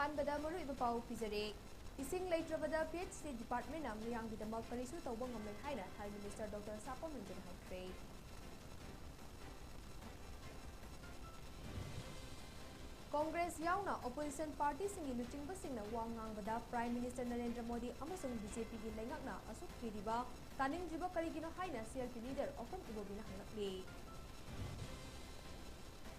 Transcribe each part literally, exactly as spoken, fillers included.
ꯑꯍꯥꯟꯕꯗ ꯃꯔꯨꯑꯣꯏꯕ ꯄꯥꯎ ꯄꯤꯖꯔꯦ꯫ ꯏꯁꯤꯡ ꯂꯩꯇ꯭ꯔꯕꯗ ꯄꯤ ꯑꯩꯆ ꯗꯤ ꯗꯤꯄꯥꯔꯠꯃꯦꯟꯅ ꯃꯤꯌꯥꯝꯒꯤꯗꯃꯛ ꯀꯔꯤꯁꯨ ꯇꯧꯕ ꯉꯝꯂꯣꯏ ꯍꯥꯏꯅ ꯍꯦꯜꯊ ꯃꯤꯅꯤꯁꯇꯔ ꯗꯣꯛꯇꯔ ꯁꯥꯄꯝ ꯔꯟꯖꯟꯅ ꯍꯥꯏꯈ꯭ꯔꯦ꯫ ꯀꯣꯡꯒ꯭ꯔꯦꯁ ꯌꯥꯎꯅ ꯑꯣꯄꯣꯖꯤꯁꯟ ꯄꯥꯔꯇꯤꯁꯤꯡꯒꯤ ꯂꯨꯆꯤꯡꯕꯁꯤꯡꯅ ꯋꯥ ꯉꯥꯡꯕꯗ ꯄ꯭ꯔꯥꯏꯝ ꯃꯤꯅꯤꯁꯇꯔ ꯅꯔꯦꯟꯗ꯭ꯔ ꯃꯣꯗꯤ ꯑꯃꯁꯨꯡ ꯕꯤ ꯖꯦ ꯄꯤꯒꯤ ꯂꯩꯉꯥꯛꯅ ꯑꯁꯨꯛ ꯊꯤꯔꯤꯕ ꯇꯥꯅꯤꯡꯗ꯭ꯔꯤꯕ ꯀꯔꯤꯒꯤꯅꯣ ꯍꯥꯏꯅ ꯁꯤ ꯑꯦꯜ ꯄꯤ ꯂꯤꯗꯔ ꯑꯣꯀꯝ ꯏꯕꯣꯕꯤꯅ ꯍꯪꯂꯛꯂꯤ꯫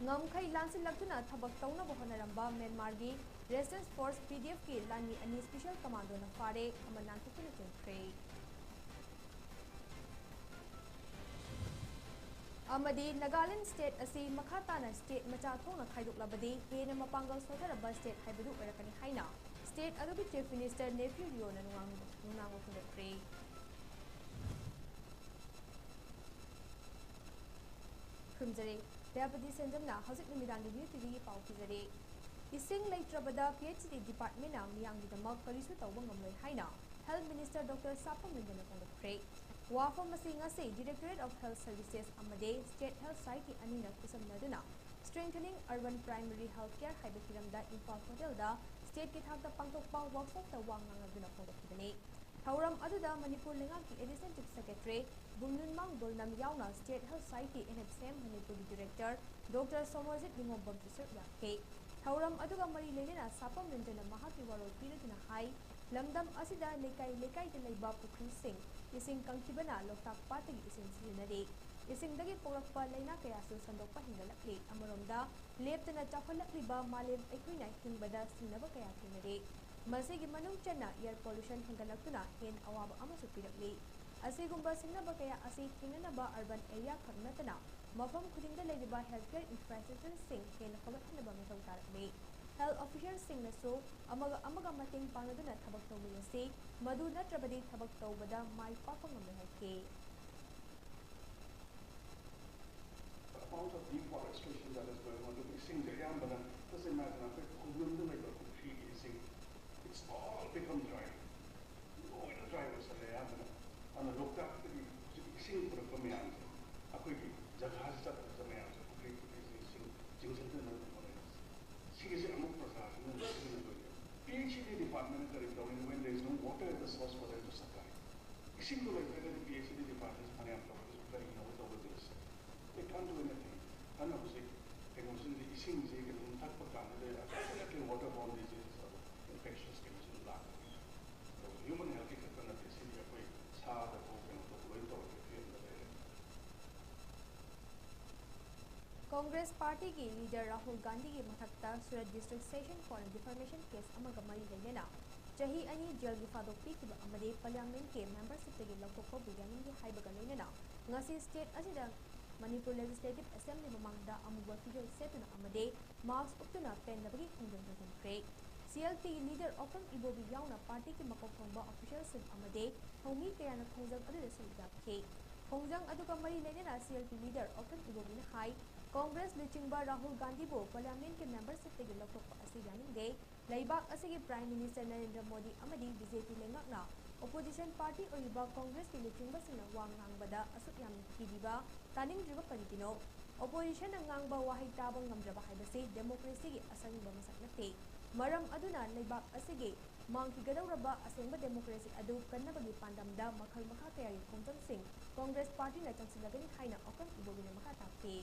ꯉꯝꯈꯩ ꯂꯥꯟꯁꯤꯜꯂꯛꯇꯨꯅ ꯊꯕꯛ ꯇꯧꯅꯕ ꯍꯣꯠꯅꯔꯝꯕ ꯃ꯭ꯌꯥꯟꯃꯥꯔꯒꯤ ꯔꯦꯁꯤꯁꯇꯦꯟꯁ ꯐꯣꯔꯁ ꯄꯤ ꯗꯤ ꯑꯦꯐꯀꯤ ꯂꯥꯟꯃꯤ ꯑꯅꯤ ꯁ꯭ꯄꯦꯁꯦꯜ ꯀꯃꯥꯟꯗꯣꯅ ꯐꯥꯔꯦ ꯑꯃ ꯅꯥꯟꯊꯣꯛꯇꯨꯅ ꯆꯦꯟꯈ꯭ꯔꯦ꯫ ꯑꯃꯗꯤ ꯅꯥꯒꯥꯂꯦꯟ ꯁ꯭ꯇꯦꯠ ꯑꯁꯤ ꯃꯈꯥ ꯇꯥꯅ ꯁ꯭ꯇꯦꯠ ꯃꯆꯥ ꯊꯣꯛꯅ ꯈꯥꯏꯗꯣꯛꯂꯕꯗꯤ ꯍꯦꯟꯅ ꯃꯄꯥꯡꯒꯜ ꯁꯣꯟꯊꯔꯕ ꯁ꯭ꯇꯦꯠ ꯍꯥꯏꯕꯗꯨ ꯑꯣꯏꯔꯛꯀꯅꯤ ꯍꯥꯏꯅ ꯁ꯭ꯇꯦꯠ ꯑꯗꯨꯒꯤ ꯆꯤꯐ ꯃꯤꯅꯤꯁꯇꯔ ꯅꯦꯐ꯭ꯌꯨ ꯔꯤꯑꯣꯅ ꯅꯨꯡꯅꯥꯡ-, ꯅꯨꯡꯅꯥꯡꯕ ꯐꯣꯡꯗꯣꯛꯈ꯭ꯔꯦ꯫ ꯈꯨꯔꯨꯝꯖꯔꯤ꯫ ꯗꯌꯥꯄꯇꯤ ꯁꯦꯟꯖꯝꯅ ꯍꯧꯖꯤꯛ ꯅꯨꯃꯤꯗꯥꯡꯒꯤ ꯅ꯭ꯌꯨ ꯇꯤ ꯚꯤꯒꯤ ꯄꯥꯎ ꯄꯤꯖꯔꯤ꯫ ꯏꯁꯤꯡ ꯂꯩꯇ꯭ꯔꯕꯗ ꯄꯤ ꯑꯩꯆ ꯗꯤ ꯗꯤꯄꯥꯔꯠꯃꯦꯟꯅ ꯃꯤꯌꯥꯝꯒꯤꯗꯃꯛ ꯀꯔꯤꯁꯨ ꯇꯧꯕ ꯉꯝꯂꯣꯏ ꯍꯥꯏꯅ ꯍꯦꯜꯊ ꯃꯤꯅꯤꯁꯇꯔ ꯗꯣꯛꯇꯔ ꯁꯥꯄꯝ ꯔꯟꯖꯟꯅ ꯐꯣꯡꯗꯣꯛꯈ꯭ꯔꯦ꯫ ꯋꯥꯐꯝ ꯑꯁꯤ ꯉꯁꯤ ꯗꯤꯔꯦꯛꯇꯣꯔꯦꯠ ꯑꯣꯐ ꯍꯦꯜꯊ ꯁꯔꯚꯤꯁꯦꯁ ꯑꯃꯗꯤ ꯁ꯭ꯇꯦꯠ ꯍꯦꯜꯊ ꯁꯣꯁꯥꯏꯇꯤ ꯑꯅꯤꯅ ꯈꯨꯠꯁꯝꯅꯗꯨꯅ Strengthening Urban Primary Health Care ꯍꯥꯏꯕ ꯍꯤꯔꯝꯗ ꯏꯝꯐꯥꯜ ꯍꯣꯇꯦꯜꯗ ꯁ꯭ꯇꯦꯠꯀꯤ ꯊꯥꯛꯇ ꯄꯥꯡꯊꯣꯛꯄ ꯋꯥꯔꯛꯁꯣꯞꯇ ꯋꯥ ꯉꯥꯡꯅꯗꯨꯅ ꯐꯣꯡꯗꯣꯛꯈꯤꯕꯅꯤ꯫ ꯊꯧꯔꯝ ꯑꯗꯨꯗ ꯃꯅꯤꯄꯨꯔ ꯂꯩꯉꯥꯛꯀꯤ ꯑꯦꯗꯤꯁꯅꯦꯜ ꯆꯤꯐ ꯁꯦꯀ꯭ꯔꯦꯇꯔꯤ ꯕꯨꯝꯅꯨꯟꯃꯥꯡ ꯗꯣꯜꯅꯝ ꯌꯥꯎꯅ state health society, N F C M, ꯃꯅꯤꯄꯨꯔꯒꯤ ꯗꯤꯔꯦꯛꯇꯔ ꯗꯣꯛꯇꯔ ꯁꯣꯃꯣꯔꯖꯤꯠ ꯅꯤꯉꯣꯝꯕꯝꯁꯨ ꯁꯔꯨꯛ ꯌꯥꯈꯤ꯫ ꯊꯧꯔꯝ ꯑꯗꯨꯒ ꯃꯔꯤ ꯂꯩꯅꯅ ꯁꯥꯄꯝ ꯔꯟꯖꯟꯅ ꯃꯍꯥꯛꯀꯤ ꯋꯥꯔꯣꯜ ꯄꯤꯅꯗꯨꯅ ꯍꯥꯏ, ꯂꯝꯗꯝ ꯑꯁꯤꯗ ꯂꯩꯀꯥꯏ ꯂꯩꯀꯥꯏꯗ ꯂꯩꯕ ꯄꯨꯈ꯭ꯔꯤꯁꯤꯡ ꯏꯁꯤꯡ ꯀꯪꯈꯤꯕꯅ ꯂꯣꯛꯇꯥꯛ ꯄꯥꯠꯇꯒꯤ ꯏꯁꯤꯡ ꯁꯤꯖꯤꯟꯅꯔꯤ꯫ ꯏꯁꯤꯡꯗꯒꯤ ꯄꯣꯛꯂꯛꯄ ꯂꯩꯅꯥ ꯀꯌꯥꯁꯨ ꯁꯟꯗꯣꯛꯄ ꯍꯦꯟꯒꯠꯂꯛꯂꯤ꯫ ꯑꯃꯔꯣꯝꯗ, ꯂꯦꯞꯇꯅ ꯆꯥꯎꯈꯠꯂꯛꯂꯤꯕ ꯃꯥꯂꯦꯝ ꯑꯩꯈꯣꯏꯅ ꯍꯤꯡꯕꯗ ꯁꯤꯡꯅꯕ ꯀꯌꯥ ꯊꯦꯡꯅꯔꯤ꯫ ꯃꯁꯤꯒꯤ ꯃꯅꯨꯡ ꯆꯟꯅ air pollution ꯍꯦꯟꯒꯠꯂꯛꯇꯨꯅ ꯍꯦꯟꯅ ꯑꯋꯥꯕ ꯑꯃꯁꯨ ꯄꯤꯔꯛꯂꯤ꯫ ꯑꯁꯤꯒꯨꯝꯕ ꯁꯤꯡꯅꯕ ꯀꯌꯥ ꯑꯁꯤ ꯊꯦꯡꯅꯅꯕ urban area ꯈꯛ ꯅꯠꯇꯅ ꯃꯐꯝ ꯈꯨꯗꯤꯡꯗ ꯂꯩꯔꯤꯕ health care infrastructureꯁꯤꯡ ꯍꯦꯟꯅ ꯐꯒꯠꯍꯟꯅꯕ ꯃꯊꯧ ꯇꯥꯔꯛꯂꯤ꯫ Health officialꯁꯤꯡꯅꯁꯨ ꯑꯃꯒ ꯑꯃꯒ ꯃꯇꯦꯡ ꯄꯥꯡꯅꯗꯨꯅ ꯊꯕꯛ ꯇꯧꯃꯤꯟꯅꯁꯤ, ꯃꯗꯨ ꯅꯠꯇ꯭ꯔꯕꯗꯤ ꯊꯕꯛ ꯇꯧꯕꯗ ꯃꯥꯏ ꯄꯥꯛꯄ ꯉꯝꯂꯣꯏ ꯍꯥꯏꯈꯤ꯫ The amount of deforestation that is going on, ꯑꯗꯨꯒ ꯏꯁꯤꯡꯁꯦ ꯑꯌꯥꯝꯕꯅ, just imagine, ꯑꯩꯈꯣꯏ ꯈꯨꯡꯒꯪꯗ ꯂꯩꯕ ꯄꯨꯈ꯭ꯔꯤꯒꯤ ꯏꯁꯤꯡ, it's all become dry. ꯂꯣꯏꯅ dry ꯑꯣꯏꯁꯜꯂꯦ ꯑꯌꯥꯝꯕꯅ꯫ ꯑꯗꯨꯅ ꯂꯣꯛꯇꯥꯛꯇꯒꯤ ꯍꯧꯖꯤꯛ ꯏꯁꯤꯡ ꯄꯨꯔꯛꯄ ꯃꯌꯥꯝꯁꯦ, ꯑꯩꯈꯣꯏꯒꯤ ꯖꯒꯥꯁꯤ ꯆꯠꯄꯗ ꯃꯌꯥꯝꯁꯦ ꯄꯨꯈ꯭ꯔꯤ, ꯄꯨꯈ꯭ꯔꯤꯁꯤꯡ ꯏꯁꯤꯡ ꯆꯤꯡꯁꯤꯟꯗꯅ ꯂꯩꯔꯦ꯫ ꯁꯤꯒꯤꯁꯦ ꯑꯃꯨꯛ ꯄ꯭ꯔꯖꯥꯁꯤꯡꯅ ꯁꯤꯖꯤꯟꯅꯕꯒꯤ PHED department ꯀꯔꯤ ꯇꯧꯔꯤꯅꯣ when there is no water at the source for them to supply? ꯏꯁꯤꯡꯗꯣ ꯂꯩꯇ꯭ꯔꯒꯗꯤ PHED department ꯐꯅꯌꯥꯝ ꯇꯧꯔꯒꯁꯨ ꯀꯔꯤꯅꯣ ꯇꯧꯒꯗꯣꯏꯁꯦ? They can't do anything. ꯑꯗꯨꯅ ꯍꯧꯖꯤꯛ ꯀꯩꯅꯣꯁꯤꯡꯁꯦ, ꯏꯁꯤꯡꯁꯦ ꯀꯩꯅꯣ ꯊꯛꯄ ꯀꯥꯟꯗ ꯑꯗꯩ unfortunately water borne diseases ꯑꯗꯨ infections ꯀꯩꯅꯣꯁꯤꯡ ꯂꯥꯛꯀꯅꯤ꯫ ꯑꯗꯨ human healthꯀꯤ ꯈꯛꯇ ꯅꯠꯇꯦ, ꯁꯤꯗꯤ ꯑꯩꯈꯣꯏ ꯁꯥꯗ ꯐꯥꯎ ꯀꯩꯅꯣ ꯇꯧꯕ ꯂꯣꯏ ꯇꯧꯔꯦ, ꯐꯤꯕꯝꯗ ꯂꯩꯔꯦ꯫ ꯀꯣꯡꯒ꯭ꯔꯦꯁ ꯄꯥꯔꯇꯤꯒꯤ ꯂꯤꯗꯔ ꯔꯥꯍꯨꯜ ꯒꯥꯟꯙꯤꯒꯤ ꯃꯊꯛꯇ ꯁꯨꯔꯠ ꯗꯤꯁꯇ꯭ꯔꯤꯛ ꯁꯦꯁꯟ ꯀꯣꯔꯠꯅ ꯗꯤꯐꯥꯃꯦꯁꯟ ꯀꯦꯁ ꯑꯃꯒ ꯃꯔꯤ ꯂꯩꯅꯅ ꯆꯍꯤ ꯑꯅꯤ ꯖꯦꯜꯒꯤ ꯐꯥꯗꯣꯛ ꯄꯤꯈꯤꯕ ꯑꯃꯗꯤ ꯄꯥꯔꯂꯤꯌꯥꯃꯦꯟꯠꯀꯤ ꯃꯦꯝꯕꯔꯁꯤꯞꯇꯒꯤ ꯂꯧꯊꯣꯛꯄꯕꯨ ꯌꯥꯅꯤꯡꯗꯦ ꯍꯥꯏꯕꯒ ꯂꯣꯏꯅꯅ ꯉꯁꯤ ꯁ꯭ꯇꯦꯠ ꯑꯁꯤꯗ ꯃꯅꯤꯄꯨꯔ ꯂꯦꯖꯤꯁꯂꯦꯇꯤꯚ ꯑꯦꯁꯦꯝꯕ꯭ꯂꯤ ꯃꯃꯥꯡꯗ ꯑꯃꯨꯕ ꯐꯤꯖꯣꯜ ꯁꯦꯠꯇꯨꯅ ꯑꯃꯗꯤ ꯃꯥꯁꯛ ꯎꯞꯇꯨꯅ ꯄꯦꯟꯗꯕꯒꯤ ꯈꯣꯡꯖꯪ ꯆꯪꯁꯤꯟꯈ꯭ꯔꯦ꯫ CLPꯒꯤ ꯂꯤꯗꯔ ꯑꯣꯀ꯭ꯔꯝ ꯏꯕꯣꯕꯤ ꯌꯥꯎꯅ ꯄꯥꯔꯇꯤꯒꯤ ꯃꯀꯣꯛ ꯊꯣꯡꯕ ꯑꯣꯐꯤꯁꯤꯌꯦꯜꯁꯤꯡ ꯑꯃꯗꯤ ꯊꯧꯃꯤ ꯀꯌꯥꯅ ꯈꯣꯡꯖꯪ ꯑꯗꯨꯗ ꯁꯔꯨꯛ ꯌꯥꯈꯤ꯫ ꯈꯣꯡꯖꯪ ꯑꯗꯨꯒ ꯃꯔꯤ ꯂꯩꯅꯅ CLP ꯂꯤꯗꯔ ꯑꯣꯀ꯭ꯔꯝ ꯏꯕꯣꯕꯤꯅ ꯍꯥꯏ, ꯀꯣꯡꯒ꯭ꯔꯦꯁ ꯂꯨꯆꯤꯡꯕ ꯔꯥꯍꯨꯜ ꯒꯥꯟꯙꯤꯕꯨ ꯄꯥꯔꯂꯤꯌꯥꯃꯦꯟꯠꯀꯤ ꯃꯦꯝꯕꯔꯁꯤꯞꯇꯒꯤ ꯂꯧꯊꯣꯛꯄ ꯑꯁꯤ ꯌꯥꯅꯤꯡꯗꯦ꯫ ꯂꯩꯕꯥꯛ ꯑꯁꯤꯒꯤ ꯄ꯭ꯔꯥꯏꯝ ꯃꯤꯅꯤꯁꯇꯔ ꯅꯔꯦꯟꯗ꯭ꯔ ꯃꯣꯗꯤ ꯑꯃꯗꯤ BJP ꯂꯩꯉꯥꯛꯅ ꯑꯣꯄꯣꯖꯤꯁꯟ ꯄꯥꯔꯇꯤ ꯑꯣꯏꯔꯤꯕ ꯀꯣꯡꯒ꯭ꯔꯦꯁꯀꯤ ꯂꯨꯆꯤꯡꯕꯁꯤꯡꯅ ꯋꯥ ꯉꯥꯡꯕꯗ ꯑꯁꯨꯛ ꯌꯥꯝꯅ ꯀꯤꯕꯤꯕ, ꯇꯥꯅꯤꯡꯗ꯭ꯔꯤꯕ ꯀꯔꯤꯒꯤꯅꯣ? ꯑꯣꯄꯣꯖꯤꯁꯟꯅ ꯉꯥꯡꯕ ꯋꯥꯍꯩ ꯇꯥꯕ ꯉꯝꯗ꯭ꯔꯕ ꯍꯥꯏꯕꯁꯤ ꯗꯦꯃꯣꯀ꯭ꯔꯦꯁꯤꯒꯤ ꯑꯁꯪꯕ ꯃꯁꯛ ꯅꯠꯇꯦ꯫ ꯃꯔꯝ ꯑꯗꯨꯅ ꯂꯩꯕꯥꯛ ꯑꯁꯤꯒꯤ ꯃꯥꯡꯈꯤꯒꯗꯧꯔꯕ ꯑꯁꯦꯡꯕ ꯗꯦꯃꯣꯀ꯭ꯔꯦꯁꯤ ꯑꯗꯨ ꯀꯟꯅꯕꯒꯤ ꯄꯥꯟꯗꯝꯗ ꯃꯈꯜ ꯃꯈꯥ ꯀꯌꯥꯒꯤ ꯈꯣꯡꯖꯪꯁꯤꯡ ꯀꯣꯡꯒ꯭ꯔꯦꯁ ꯄꯥꯔꯇꯤꯅ ꯆꯪꯁꯤꯜꯂꯒꯅꯤ ꯍꯥꯏꯅ ꯑꯣꯀ꯭ꯔꯝ ꯏꯕꯣꯕꯤꯅ ꯃꯈꯥ ꯇꯥꯈꯤ꯫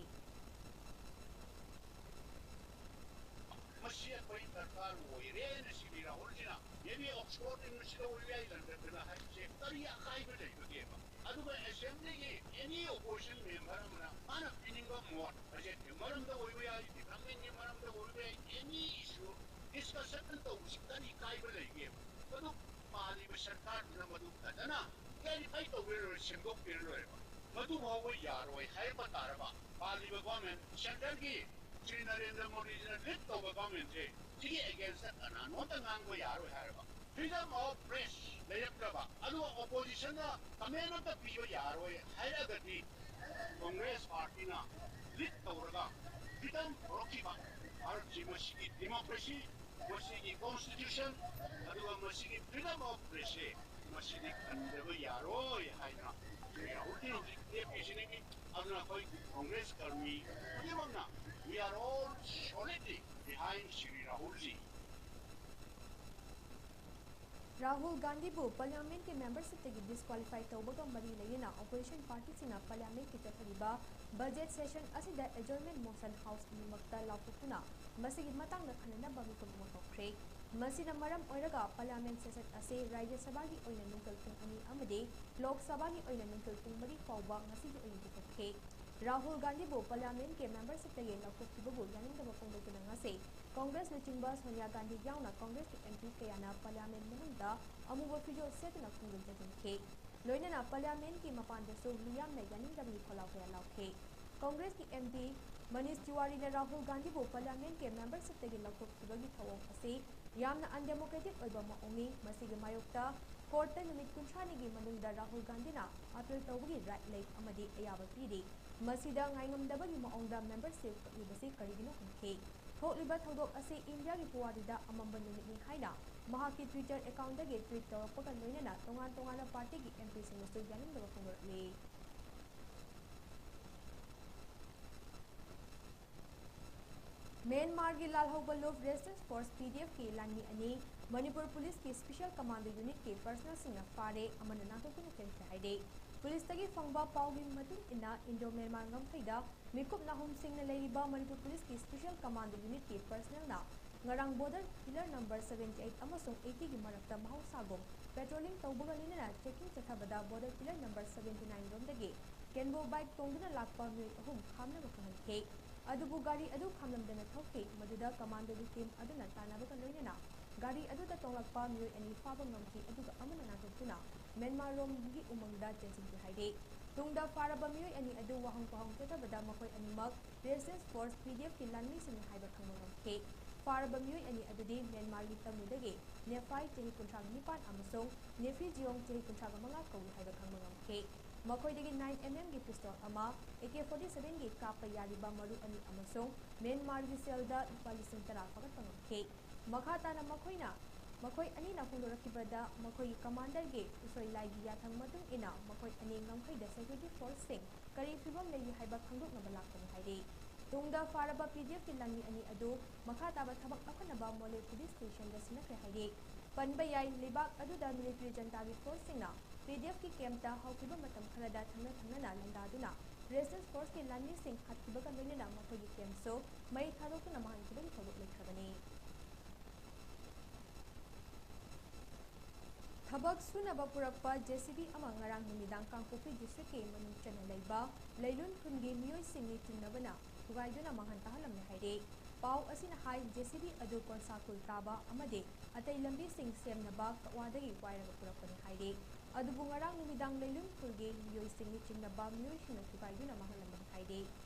ꯃꯁꯤ ꯑꯩꯈꯣꯏ ꯗꯔꯀꯥꯔ ꯑꯣꯏꯔꯦꯅ ꯁꯤꯕꯤ ꯔꯥꯍꯨꯜꯁꯤꯅ maybe Oxford Universityꯗ ꯑꯣꯏꯕ ꯌꯥꯏ, Londonꯗ ꯍꯥꯏꯕꯁꯦ ꯀꯔꯤ ꯑꯀꯥꯏꯕ ꯂꯩꯕꯒꯦꯕ? ꯑꯗꯨꯒ assemblyꯒꯤ any opposition member ꯑꯃꯅ ꯃꯥꯅ ꯄꯤꯅꯤꯡꯕ ꯃꯣꯠ ꯍꯥꯏꯁꯦ ꯃꯔꯝꯗ ꯑꯣꯏꯕ ꯌꯥꯏ, developmentꯀꯤ ꯃꯔꯝꯗ ꯑꯣꯏꯕ ꯌꯥꯏ, any issue discussion ꯇꯧꯕꯁꯤ ꯀꯔꯤ ꯀꯥꯏꯕ ꯂꯩꯒꯦꯕ? ꯃꯗꯨ ꯄꯥꯜꯂꯤꯕ ꯁꯔꯀꯥꯔꯗꯨꯅ ꯃꯗꯨ ꯐꯖꯅ clarify ꯇꯧꯕꯤꯔ ꯂꯣꯏꯔꯦ, ꯁꯦꯝꯗꯣꯛꯄꯤꯔ ꯂꯣꯏꯔꯦꯕ꯫ ꯃꯗꯨ ꯐꯥꯎꯕ ꯌꯥꯔꯣꯏ ꯍꯥꯏꯔꯛꯄ ꯇꯥꯔꯕ ꯄꯥꯜꯂꯤꯕ government centreꯒꯤ ꯁ꯭ꯔꯤ ꯅꯔꯦꯟꯗ꯭ꯔ ꯃꯣꯗꯤꯅ lead ꯇꯧꯕ governmentꯁꯦ ꯁꯤꯒꯤ againstꯇ ꯀꯅꯥꯅꯣꯝꯇ ꯉꯥꯡꯕ ꯌꯥꯔꯣꯏ ꯍꯥꯏꯔꯕ, freedom of press ꯂꯩꯔꯛꯇ꯭ꯔꯕ, ꯑꯗꯨꯒ oppositionꯅ comment ꯑꯝꯇ ꯄꯤꯕ ꯌꯥꯔꯣꯏ ꯍꯥꯏꯔꯒꯗꯤ Congress partyꯅ lead ꯇꯧꯔꯒ freedom ꯄꯨꯔꯛꯈꯤꯕ ꯚꯥꯔꯠꯁꯤ ꯃꯁꯤꯒꯤ democracy, ꯃꯁꯤꯒꯤ constitution, ꯑꯗꯨꯒ ꯃꯁꯤꯒꯤ freedom of pressꯁꯦ ꯃꯁꯤꯗꯤ ꯀꯟꯗꯕ ꯌꯥꯔꯣꯏ ꯍꯥꯏꯅ ꯁ꯭ꯔꯤ ꯔꯥꯍꯨꯜꯖꯤ ꯍꯧꯖꯤꯛ ꯂꯦꯞꯄꯤꯁꯤꯅꯤ꯫ ꯑꯗꯨꯅ ꯑꯩꯈꯣꯏ Congress ꯀꯔꯃꯤ ꯈꯨꯗꯤꯡꯃꯛꯅ we are all solidly behind Shri Rahulji. Rahul ꯒꯥꯟꯙꯤꯕꯨ ꯄꯥꯔꯂꯤꯌꯥꯃꯦꯟꯠꯀꯤ ꯃꯦꯝꯕꯔꯁꯤꯞꯇꯒꯤ ꯗꯤꯁꯀ꯭ꯋꯥꯂꯤꯐꯥꯏ ꯇꯧꯕꯒ ꯃꯔꯤ ꯂꯩꯅꯅ ꯑꯣꯄꯣꯖꯤꯁꯟ ꯄꯥꯔꯇꯤꯁꯤꯡꯅ ꯄꯥꯔꯂꯤꯌꯥꯃꯦꯟꯠꯀꯤ ꯆꯠꯊꯔꯤꯕ ꯕꯖꯦꯠ ꯁꯦꯁꯟ ꯑꯁꯤꯗ ꯑꯦꯖꯣꯔꯟꯃꯦꯟꯠ ꯃꯣꯁꯟ ꯍꯥꯎꯁ ꯑꯅꯤꯃꯛꯇ ꯂꯥꯎꯊꯣꯛꯇꯨꯅ ꯃꯁꯤꯒꯤ ꯃꯇꯥꯡꯗ ꯈꯟꯅꯅꯕ ꯃꯤꯐꯝ ꯑꯃ ꯀꯧꯈ꯭ꯔꯦ꯫ ꯃꯁꯤꯅ ꯃꯔꯝ ꯑꯣꯏꯔꯒ ꯄꯥꯔꯂꯤꯌꯥꯃꯦꯟꯠ ꯁꯦꯁꯟ ꯑꯁꯤ ꯔꯥꯖ꯭ꯌ ꯁꯚꯥꯒꯤ ꯑꯣꯏꯅ ꯅꯨꯡꯊꯤꯜ ꯄꯨꯡ ꯑꯅꯤ ꯑꯃꯗꯤ ꯂꯣꯛ ꯁꯚꯥꯒꯤ ꯑꯣꯏꯅ ꯅꯨꯡꯊꯤꯜ ꯄꯨꯡ ꯃꯔꯤ ꯐꯥꯎꯕ ꯉꯁꯤꯒꯤ ꯑꯣꯏꯅ ꯄꯨꯊꯣꯛꯈꯤ꯫ ꯔꯥꯍꯨꯜ ꯒꯥꯟꯙꯤꯕꯨ ꯄꯥꯔꯂꯤꯌꯥꯃꯦꯟꯠꯀꯤ ꯃꯦꯝꯕꯔꯁꯤꯞꯇꯒꯤ ꯂꯧꯊꯣꯛꯈꯤꯕꯕꯨ ꯌꯥꯅꯤꯡꯗꯕ ꯐꯣꯡꯗꯣꯛꯇꯨꯅ ꯉꯁꯤ ꯀꯪꯒ꯭ꯔꯦꯁ ꯂꯨꯆꯤꯡꯕ ꯁꯣꯅꯤꯌꯥ ꯒꯥꯟꯙꯤ ꯌꯥꯎꯅ ꯀꯪꯒ꯭ꯔꯦꯁꯀꯤ ꯑꯦꯝ ꯄꯤ ꯀꯌꯥꯅ ꯄꯥꯔꯂꯤꯌꯥꯃꯦꯟꯠ ꯃꯅꯨꯡꯗ ꯑꯃꯨꯕ ꯐꯤꯖꯣꯜ ꯁꯦꯠꯇꯨꯅ ꯈꯣꯡꯖꯪ ꯆꯠꯍꯟꯈꯤ꯫ ꯂꯣꯏꯅꯅ ꯄꯥꯔꯂꯤꯌꯥꯃꯦꯟꯠꯀꯤ ꯃꯄꯥꯟꯗꯁꯨ ꯃꯤꯌꯥꯝꯅ ꯌꯥꯅꯤꯡꯗꯕꯒꯤ ꯈꯣꯜꯂꯥꯎ ꯀꯌꯥ ꯂꯥꯎꯈꯤ꯫ ꯀꯪꯒ꯭ꯔꯦꯁꯀꯤ ꯑꯦꯝ ꯄꯤ ꯃꯅꯤꯁ ꯇꯤꯋꯥꯔꯤꯅ ꯔꯥꯍꯨꯜ ꯒꯥꯟꯙꯤꯕꯨ ꯄꯥꯔꯂꯤꯌꯥꯃꯦꯟꯠꯀꯤ ꯃꯦꯝꯕꯔꯁꯤꯞꯇꯒꯤ ꯂꯧꯊꯣꯛꯈꯤꯕꯒꯤ ꯊꯧꯑꯣꯡ ꯑꯁꯤ ꯌꯥꯝꯅ ꯑꯟꯗꯦꯃꯣꯀ꯭ꯔꯦꯇꯤꯛ ꯑꯣꯏꯕ ꯃꯑꯣꯡꯅꯤ꯫ ꯃꯁꯤꯒꯤ ꯃꯥꯌꯣꯛꯇ ꯀꯣꯔꯠꯇ ꯅꯨꯃꯤꯠ ꯀꯨꯟꯊ꯭ꯔꯥꯅꯤꯒꯤ ꯃꯅꯨꯡꯗ ꯔꯥꯍꯨꯜ ꯒꯥꯟꯙꯤꯅ ꯑꯄꯤꯜ ꯇꯧꯕꯒꯤ ꯔꯥꯏꯠ ꯂꯩ ꯑꯃꯗꯤ ꯑꯌꯥꯕ ꯄꯤꯔꯤ꯫ ꯃꯁꯤꯗ ꯉꯥꯏꯉꯝꯗꯕꯒꯤ ꯃꯑꯣꯡꯗ ꯃꯦꯝꯕꯔꯁꯤꯞ ꯀꯛꯂꯤꯕꯁꯤ ꯀꯔꯤꯒꯤꯅꯣ ꯍꯪꯈꯤ꯫ ꯊꯣꯛꯂꯤꯕ ꯊꯧꯗꯣꯛ ꯑꯁꯤ ꯏꯟꯗꯤꯌꯥꯒꯤ ꯄꯨꯋꯥꯔꯤꯗ ꯑꯃꯝꯕ ꯅꯨꯃꯤꯠꯅꯤ ꯍꯥꯏꯅ ꯃꯍꯥꯛꯀꯤ Twitter account ꯗꯒꯤ ꯇ꯭ꯋꯤꯠ ꯇꯧꯔꯛꯄꯒ ꯂꯣꯏꯅꯅ ꯇꯣꯉꯥꯟ ꯇꯣꯉꯥꯟꯕ ꯄꯥꯔꯇꯤꯒꯤ ꯑꯦꯝ ꯄꯤ ꯁꯤꯡꯅꯁꯨ ꯌꯥꯅꯤꯡꯗꯕ ꯐꯣꯡꯗꯣꯔꯛꯂꯤ꯫ ꯃ꯭ꯌꯥꯟꯃꯥꯔꯒꯤ ꯂꯥꯜꯍꯧꯕ ꯂꯨꯞ ꯔꯦꯁꯤꯁꯇꯦꯟꯁ ꯐꯣꯔꯁ, ꯄꯤ ꯗꯤ ꯑꯦꯐ ꯀꯤ ꯂꯥꯟꯃꯤ ꯑꯅꯤ ꯃꯅꯤꯄꯨꯔ ꯄꯨꯂꯤꯁꯀꯤ ꯁ꯭ꯄꯦꯁꯤꯌꯦꯜ ꯀꯃꯥꯟꯗꯣ ꯌꯨꯅꯤꯠꯀꯤ ꯄꯔꯁꯅꯦꯜꯁꯤꯡꯅ ꯐꯥꯔꯦ, ꯑꯃꯅ ꯅꯥꯟꯊꯣꯛꯇꯨꯅ ꯆꯦꯟꯈ꯭ꯔꯦ ꯍꯥꯏꯔꯦ꯫ ꯄꯨꯂꯤꯁꯇꯒꯤ ꯐꯪꯕ ꯄꯥꯎꯒꯤ ꯃꯇꯨꯡ ꯏꯟꯅ, ꯏꯟꯗꯣ ꯃ꯭ꯌꯥꯟꯃꯥꯔ ꯉꯝꯈꯩꯗ ꯃꯤꯀꯨꯞ ꯅꯥꯍꯨꯝ ꯁꯦꯡꯅ ꯂꯩꯔꯤꯕ ꯃꯅꯤꯄꯨꯔ ꯄꯨꯂꯤꯁꯀꯤ ꯁ꯭ꯄꯦꯁꯤꯌꯦꯜ ꯀꯃꯥꯟꯗꯣ ꯌꯨꯅꯤꯠꯀꯤ ꯄꯔꯁꯅꯦꯜꯅ ꯉꯔꯥꯡ border pillar number seventy eight ꯑꯃꯁꯨꯡ ꯑꯩꯠꯇꯤꯒꯤ ꯃꯔꯛꯇ ꯃꯍꯧꯁꯥꯒꯨꯝ ꯄꯦꯇ꯭ꯔꯣꯂꯤꯡ ꯇꯧꯕꯒ ꯂꯣꯏꯅꯅ ꯆꯦꯀꯤꯡ ꯆꯠꯊꯕꯗ border pillar number seventy nine ꯔꯣꯝꯗꯒꯤ ꯀꯦꯟꯕꯣ ꯕꯥꯏꯛ ꯇꯣꯡꯗꯨꯅ ꯂꯥꯛꯄ ꯃꯤꯑꯣꯏ ꯑꯍꯨꯝ ꯈꯥꯝꯅꯕ ꯐꯪꯍꯟꯈꯤ꯫ ꯑꯗꯨꯕꯨ ꯒꯥꯔꯤ ꯑꯗꯨ ꯈꯥꯝꯂꯝꯗꯅ ꯊꯧꯈꯤ꯫ ꯃꯗꯨꯗ ꯀꯃꯥꯟꯗꯣꯒꯤ ꯇꯤꯝ ꯑꯗꯨꯅ ꯇꯥꯟꯅꯕꯒ ꯂꯣꯏꯅꯅ ꯒꯥꯔꯤ ꯑꯗꯨꯗ ꯇꯣꯡꯂꯛꯄ ꯃꯤꯑꯣꯏ ꯑꯅꯤ ꯐꯥꯕ ꯉꯝꯈꯤ, ꯑꯗꯨꯒ ꯑꯃꯅ ꯅꯥꯟꯊꯣꯛꯇꯨꯅ ꯃ꯭ꯌꯥꯟꯃꯥꯔ ꯔꯣꯝꯒꯤ ꯎꯃꯪꯗ ꯆꯦꯟꯁꯤꯟꯈꯤ ꯍꯥꯏꯔꯤ꯫ ꯇꯨꯡꯗ ꯐꯥꯔꯕ ꯃꯤꯑꯣꯏ ꯑꯅꯤ ꯑꯗꯨ ꯋꯥꯍꯪ ꯄꯥꯎꯍꯪ ꯆꯠꯊꯕꯗ ꯃꯈꯣꯏ ꯑꯅꯤꯃꯛ ꯔꯦꯁꯤꯁꯇꯦꯟꯁ ꯐꯣꯔꯁ, ꯄꯤ ꯗꯤ ꯑꯦꯐ ꯀꯤ ꯂꯥꯟꯃꯤꯁꯤꯡꯅꯤ ꯍꯥꯏꯕ ꯈꯪꯕ ꯉꯝꯈꯤ꯫ ꯐꯥꯔꯕ ꯃꯤꯑꯣꯏ ꯑꯅꯤ ꯑꯗꯨꯗꯤ ꯃ꯭ꯌꯥꯟꯃꯥꯔꯒꯤ ꯇꯪꯒꯨꯗꯒꯤ ꯅꯦꯐꯥꯏ, ꯆꯍꯤ ꯀꯨꯟꯊ꯭ꯔꯥꯒ ꯅꯤꯄꯥꯟ, ꯑꯃꯁꯨꯡ ꯅꯦꯐꯤ ꯖꯤꯌꯣꯡ, ꯆꯍꯤ ꯀꯨꯟꯊ꯭ꯔꯥꯒ ꯃꯉꯥ ꯀꯧꯏ ꯍꯥꯏꯕ ꯈꯪꯕ ꯉꯝꯈꯤ꯫ ꯃꯈꯣꯏꯗꯒꯤ ꯅꯥꯏꯟ ꯑꯦꯝ ꯑꯦꯝ ꯒꯤ ꯄꯤꯁꯇꯣꯜ ꯑꯃ, ꯑꯦ ꯀꯦ ꯐꯣꯔꯇꯤ ꯁꯚꯦꯟ ꯒꯤ ꯀꯥꯞꯄ ꯌꯥꯔꯤꯕ ꯃꯔꯨ ꯑꯅꯤ ꯑꯃꯁꯨꯡ ꯃ꯭ꯌꯥꯟꯃꯥꯔꯒꯤ ꯁꯦꯜꯗ ꯂꯨꯄꯥ ꯂꯤꯁꯤꯡ ꯇꯔꯥ ꯐꯥꯒꯠꯄ ꯉꯝꯈꯤ꯫ ꯃꯈꯥ ꯇꯥꯅ ꯃꯈꯣꯏꯅ, ꯃꯈꯣꯏ ꯑꯅꯤꯅ ꯐꯣꯡꯗꯣꯔꯛꯈꯤꯕꯗ, ꯃꯈꯣꯏꯒꯤ ꯀꯃꯥꯟꯗꯔꯒꯤ ꯎꯁꯣꯏ ꯂꯥꯏꯒꯤ ꯌꯥꯊꯪ ꯃꯇꯨꯡ ꯏꯟꯅ ꯃꯈꯣꯏ ꯑꯅꯤ ꯉꯝꯈꯩꯗ ꯁꯦꯀ꯭ꯌꯨꯔꯤꯇꯤ ꯐꯣꯔꯁꯁꯤꯡ ꯀꯔꯤ ꯐꯤꯕꯝ ꯂꯩꯔꯤ ꯍꯥꯏꯕ ꯈꯪꯗꯣꯛꯅꯕ ꯂꯥꯛꯄꯅꯤ ꯍꯥꯏꯔꯤ꯫ ꯇꯨꯡꯗ ꯐꯥꯔꯕ ꯄꯤ ꯗꯤ ꯑꯦꯐ ꯀꯤ ꯂꯥꯟꯃꯤ ꯑꯅꯤ ꯑꯗꯨ ꯃꯈꯥ ꯇꯥꯕ ꯊꯕꯛ ꯂꯧꯈꯠꯅꯕ ꯃꯣꯂꯦ ꯄꯨꯂꯤꯁ ꯁ꯭ꯇꯦꯁꯟꯗ ꯁꯤꯟꯅꯈ꯭ꯔꯦ ꯍꯥꯏꯔꯤ꯫ ꯄꯟꯕ ꯌꯥꯏ, ꯂꯩꯕꯥꯛ ꯑꯗꯨꯗ ꯃꯤꯂꯤꯇꯔꯤ ꯖꯟꯇꯥꯒꯤ ꯐꯣꯔꯁꯁꯤꯡꯅ ꯄꯤ ꯗꯤ ꯑꯦꯐꯀꯤ ꯀꯦꯝꯞꯇ ꯍꯧꯈꯤꯕ ꯃꯇꯝ ꯈꯔꯗ ꯊꯪꯅ ꯊꯪꯅꯅ ꯂꯥꯟꯗꯥꯗꯨꯅ ꯔꯦꯁꯤꯁꯇꯦꯟꯁ ꯐꯣꯔꯁꯀꯤ ꯂꯥꯟꯃꯤꯁꯤꯡ ꯍꯥꯠꯈꯤꯕꯒ ꯂꯣꯏꯅꯅ ꯃꯈꯣꯏꯒꯤ ꯀꯦꯝꯞꯁꯨ ꯃꯩ ꯊꯥꯗꯣꯛꯇꯨꯅ ꯃꯥꯡꯍꯟꯈꯤꯕꯒꯤ ꯊꯧꯗꯣꯛ ꯂꯩꯈ꯭ꯔꯕꯅꯤ꯫ ꯊꯕꯛ ꯁꯨꯅꯕ ꯄꯨꯔꯛꯄ ꯖꯦ ꯁꯤ ꯕꯤ ꯑꯃ ꯉꯔꯥꯡ ꯅꯨꯃꯤꯗꯥꯡ ꯀꯥꯡꯄꯣꯛꯄꯤ ꯗꯤꯁꯇ꯭ꯔꯤꯛꯀꯤ ꯃꯅꯨꯡ ꯆꯟꯅ ꯂꯩꯕ ꯂꯩꯂꯨꯟ ꯈꯨꯟꯒꯤ ꯃꯤꯑꯣꯏꯁꯤꯡꯅꯤ ꯆꯤꯡꯅꯕꯅ ꯊꯨꯒꯥꯏꯗꯨꯅ ꯃꯥꯡꯍꯟ ꯇꯥꯍꯜꯂꯝꯃꯦ ꯍꯥꯏꯔꯦ꯫ ꯄꯥꯎ ꯑꯁꯤꯅ ꯍꯥꯏ, ꯖꯦ ꯁꯤ ꯕꯤ ꯑꯗꯨ ꯀꯣꯟꯁꯥ ꯈꯨꯜ ꯇꯥꯕ ꯑꯃꯗꯤ ꯑꯇꯩ ꯂꯝꯕꯤꯁꯤꯡ ꯁꯦꯝꯅꯕ ꯀꯛꯋꯥꯗꯒꯤ ꯋꯥꯏꯔꯒ ꯄꯨꯔꯛꯄꯅꯤ ꯍꯥꯏꯔꯦ꯫ ꯑꯗꯨꯕꯨ ꯉꯔꯥꯡ ꯅꯨꯃꯤꯗꯥꯡ ꯂꯩꯂꯨꯟ ꯈꯨꯜꯒꯤ ꯃꯤꯑꯣꯏꯁꯤꯡꯅꯤ ꯆꯤꯡꯅꯕ ꯃꯤꯑꯣꯏꯁꯤꯡꯅ ꯊꯨꯒꯥꯏꯗꯨꯅ ꯃꯥꯡꯍꯜꯂꯝꯕꯅꯤ ꯍꯥꯏꯔꯦ꯫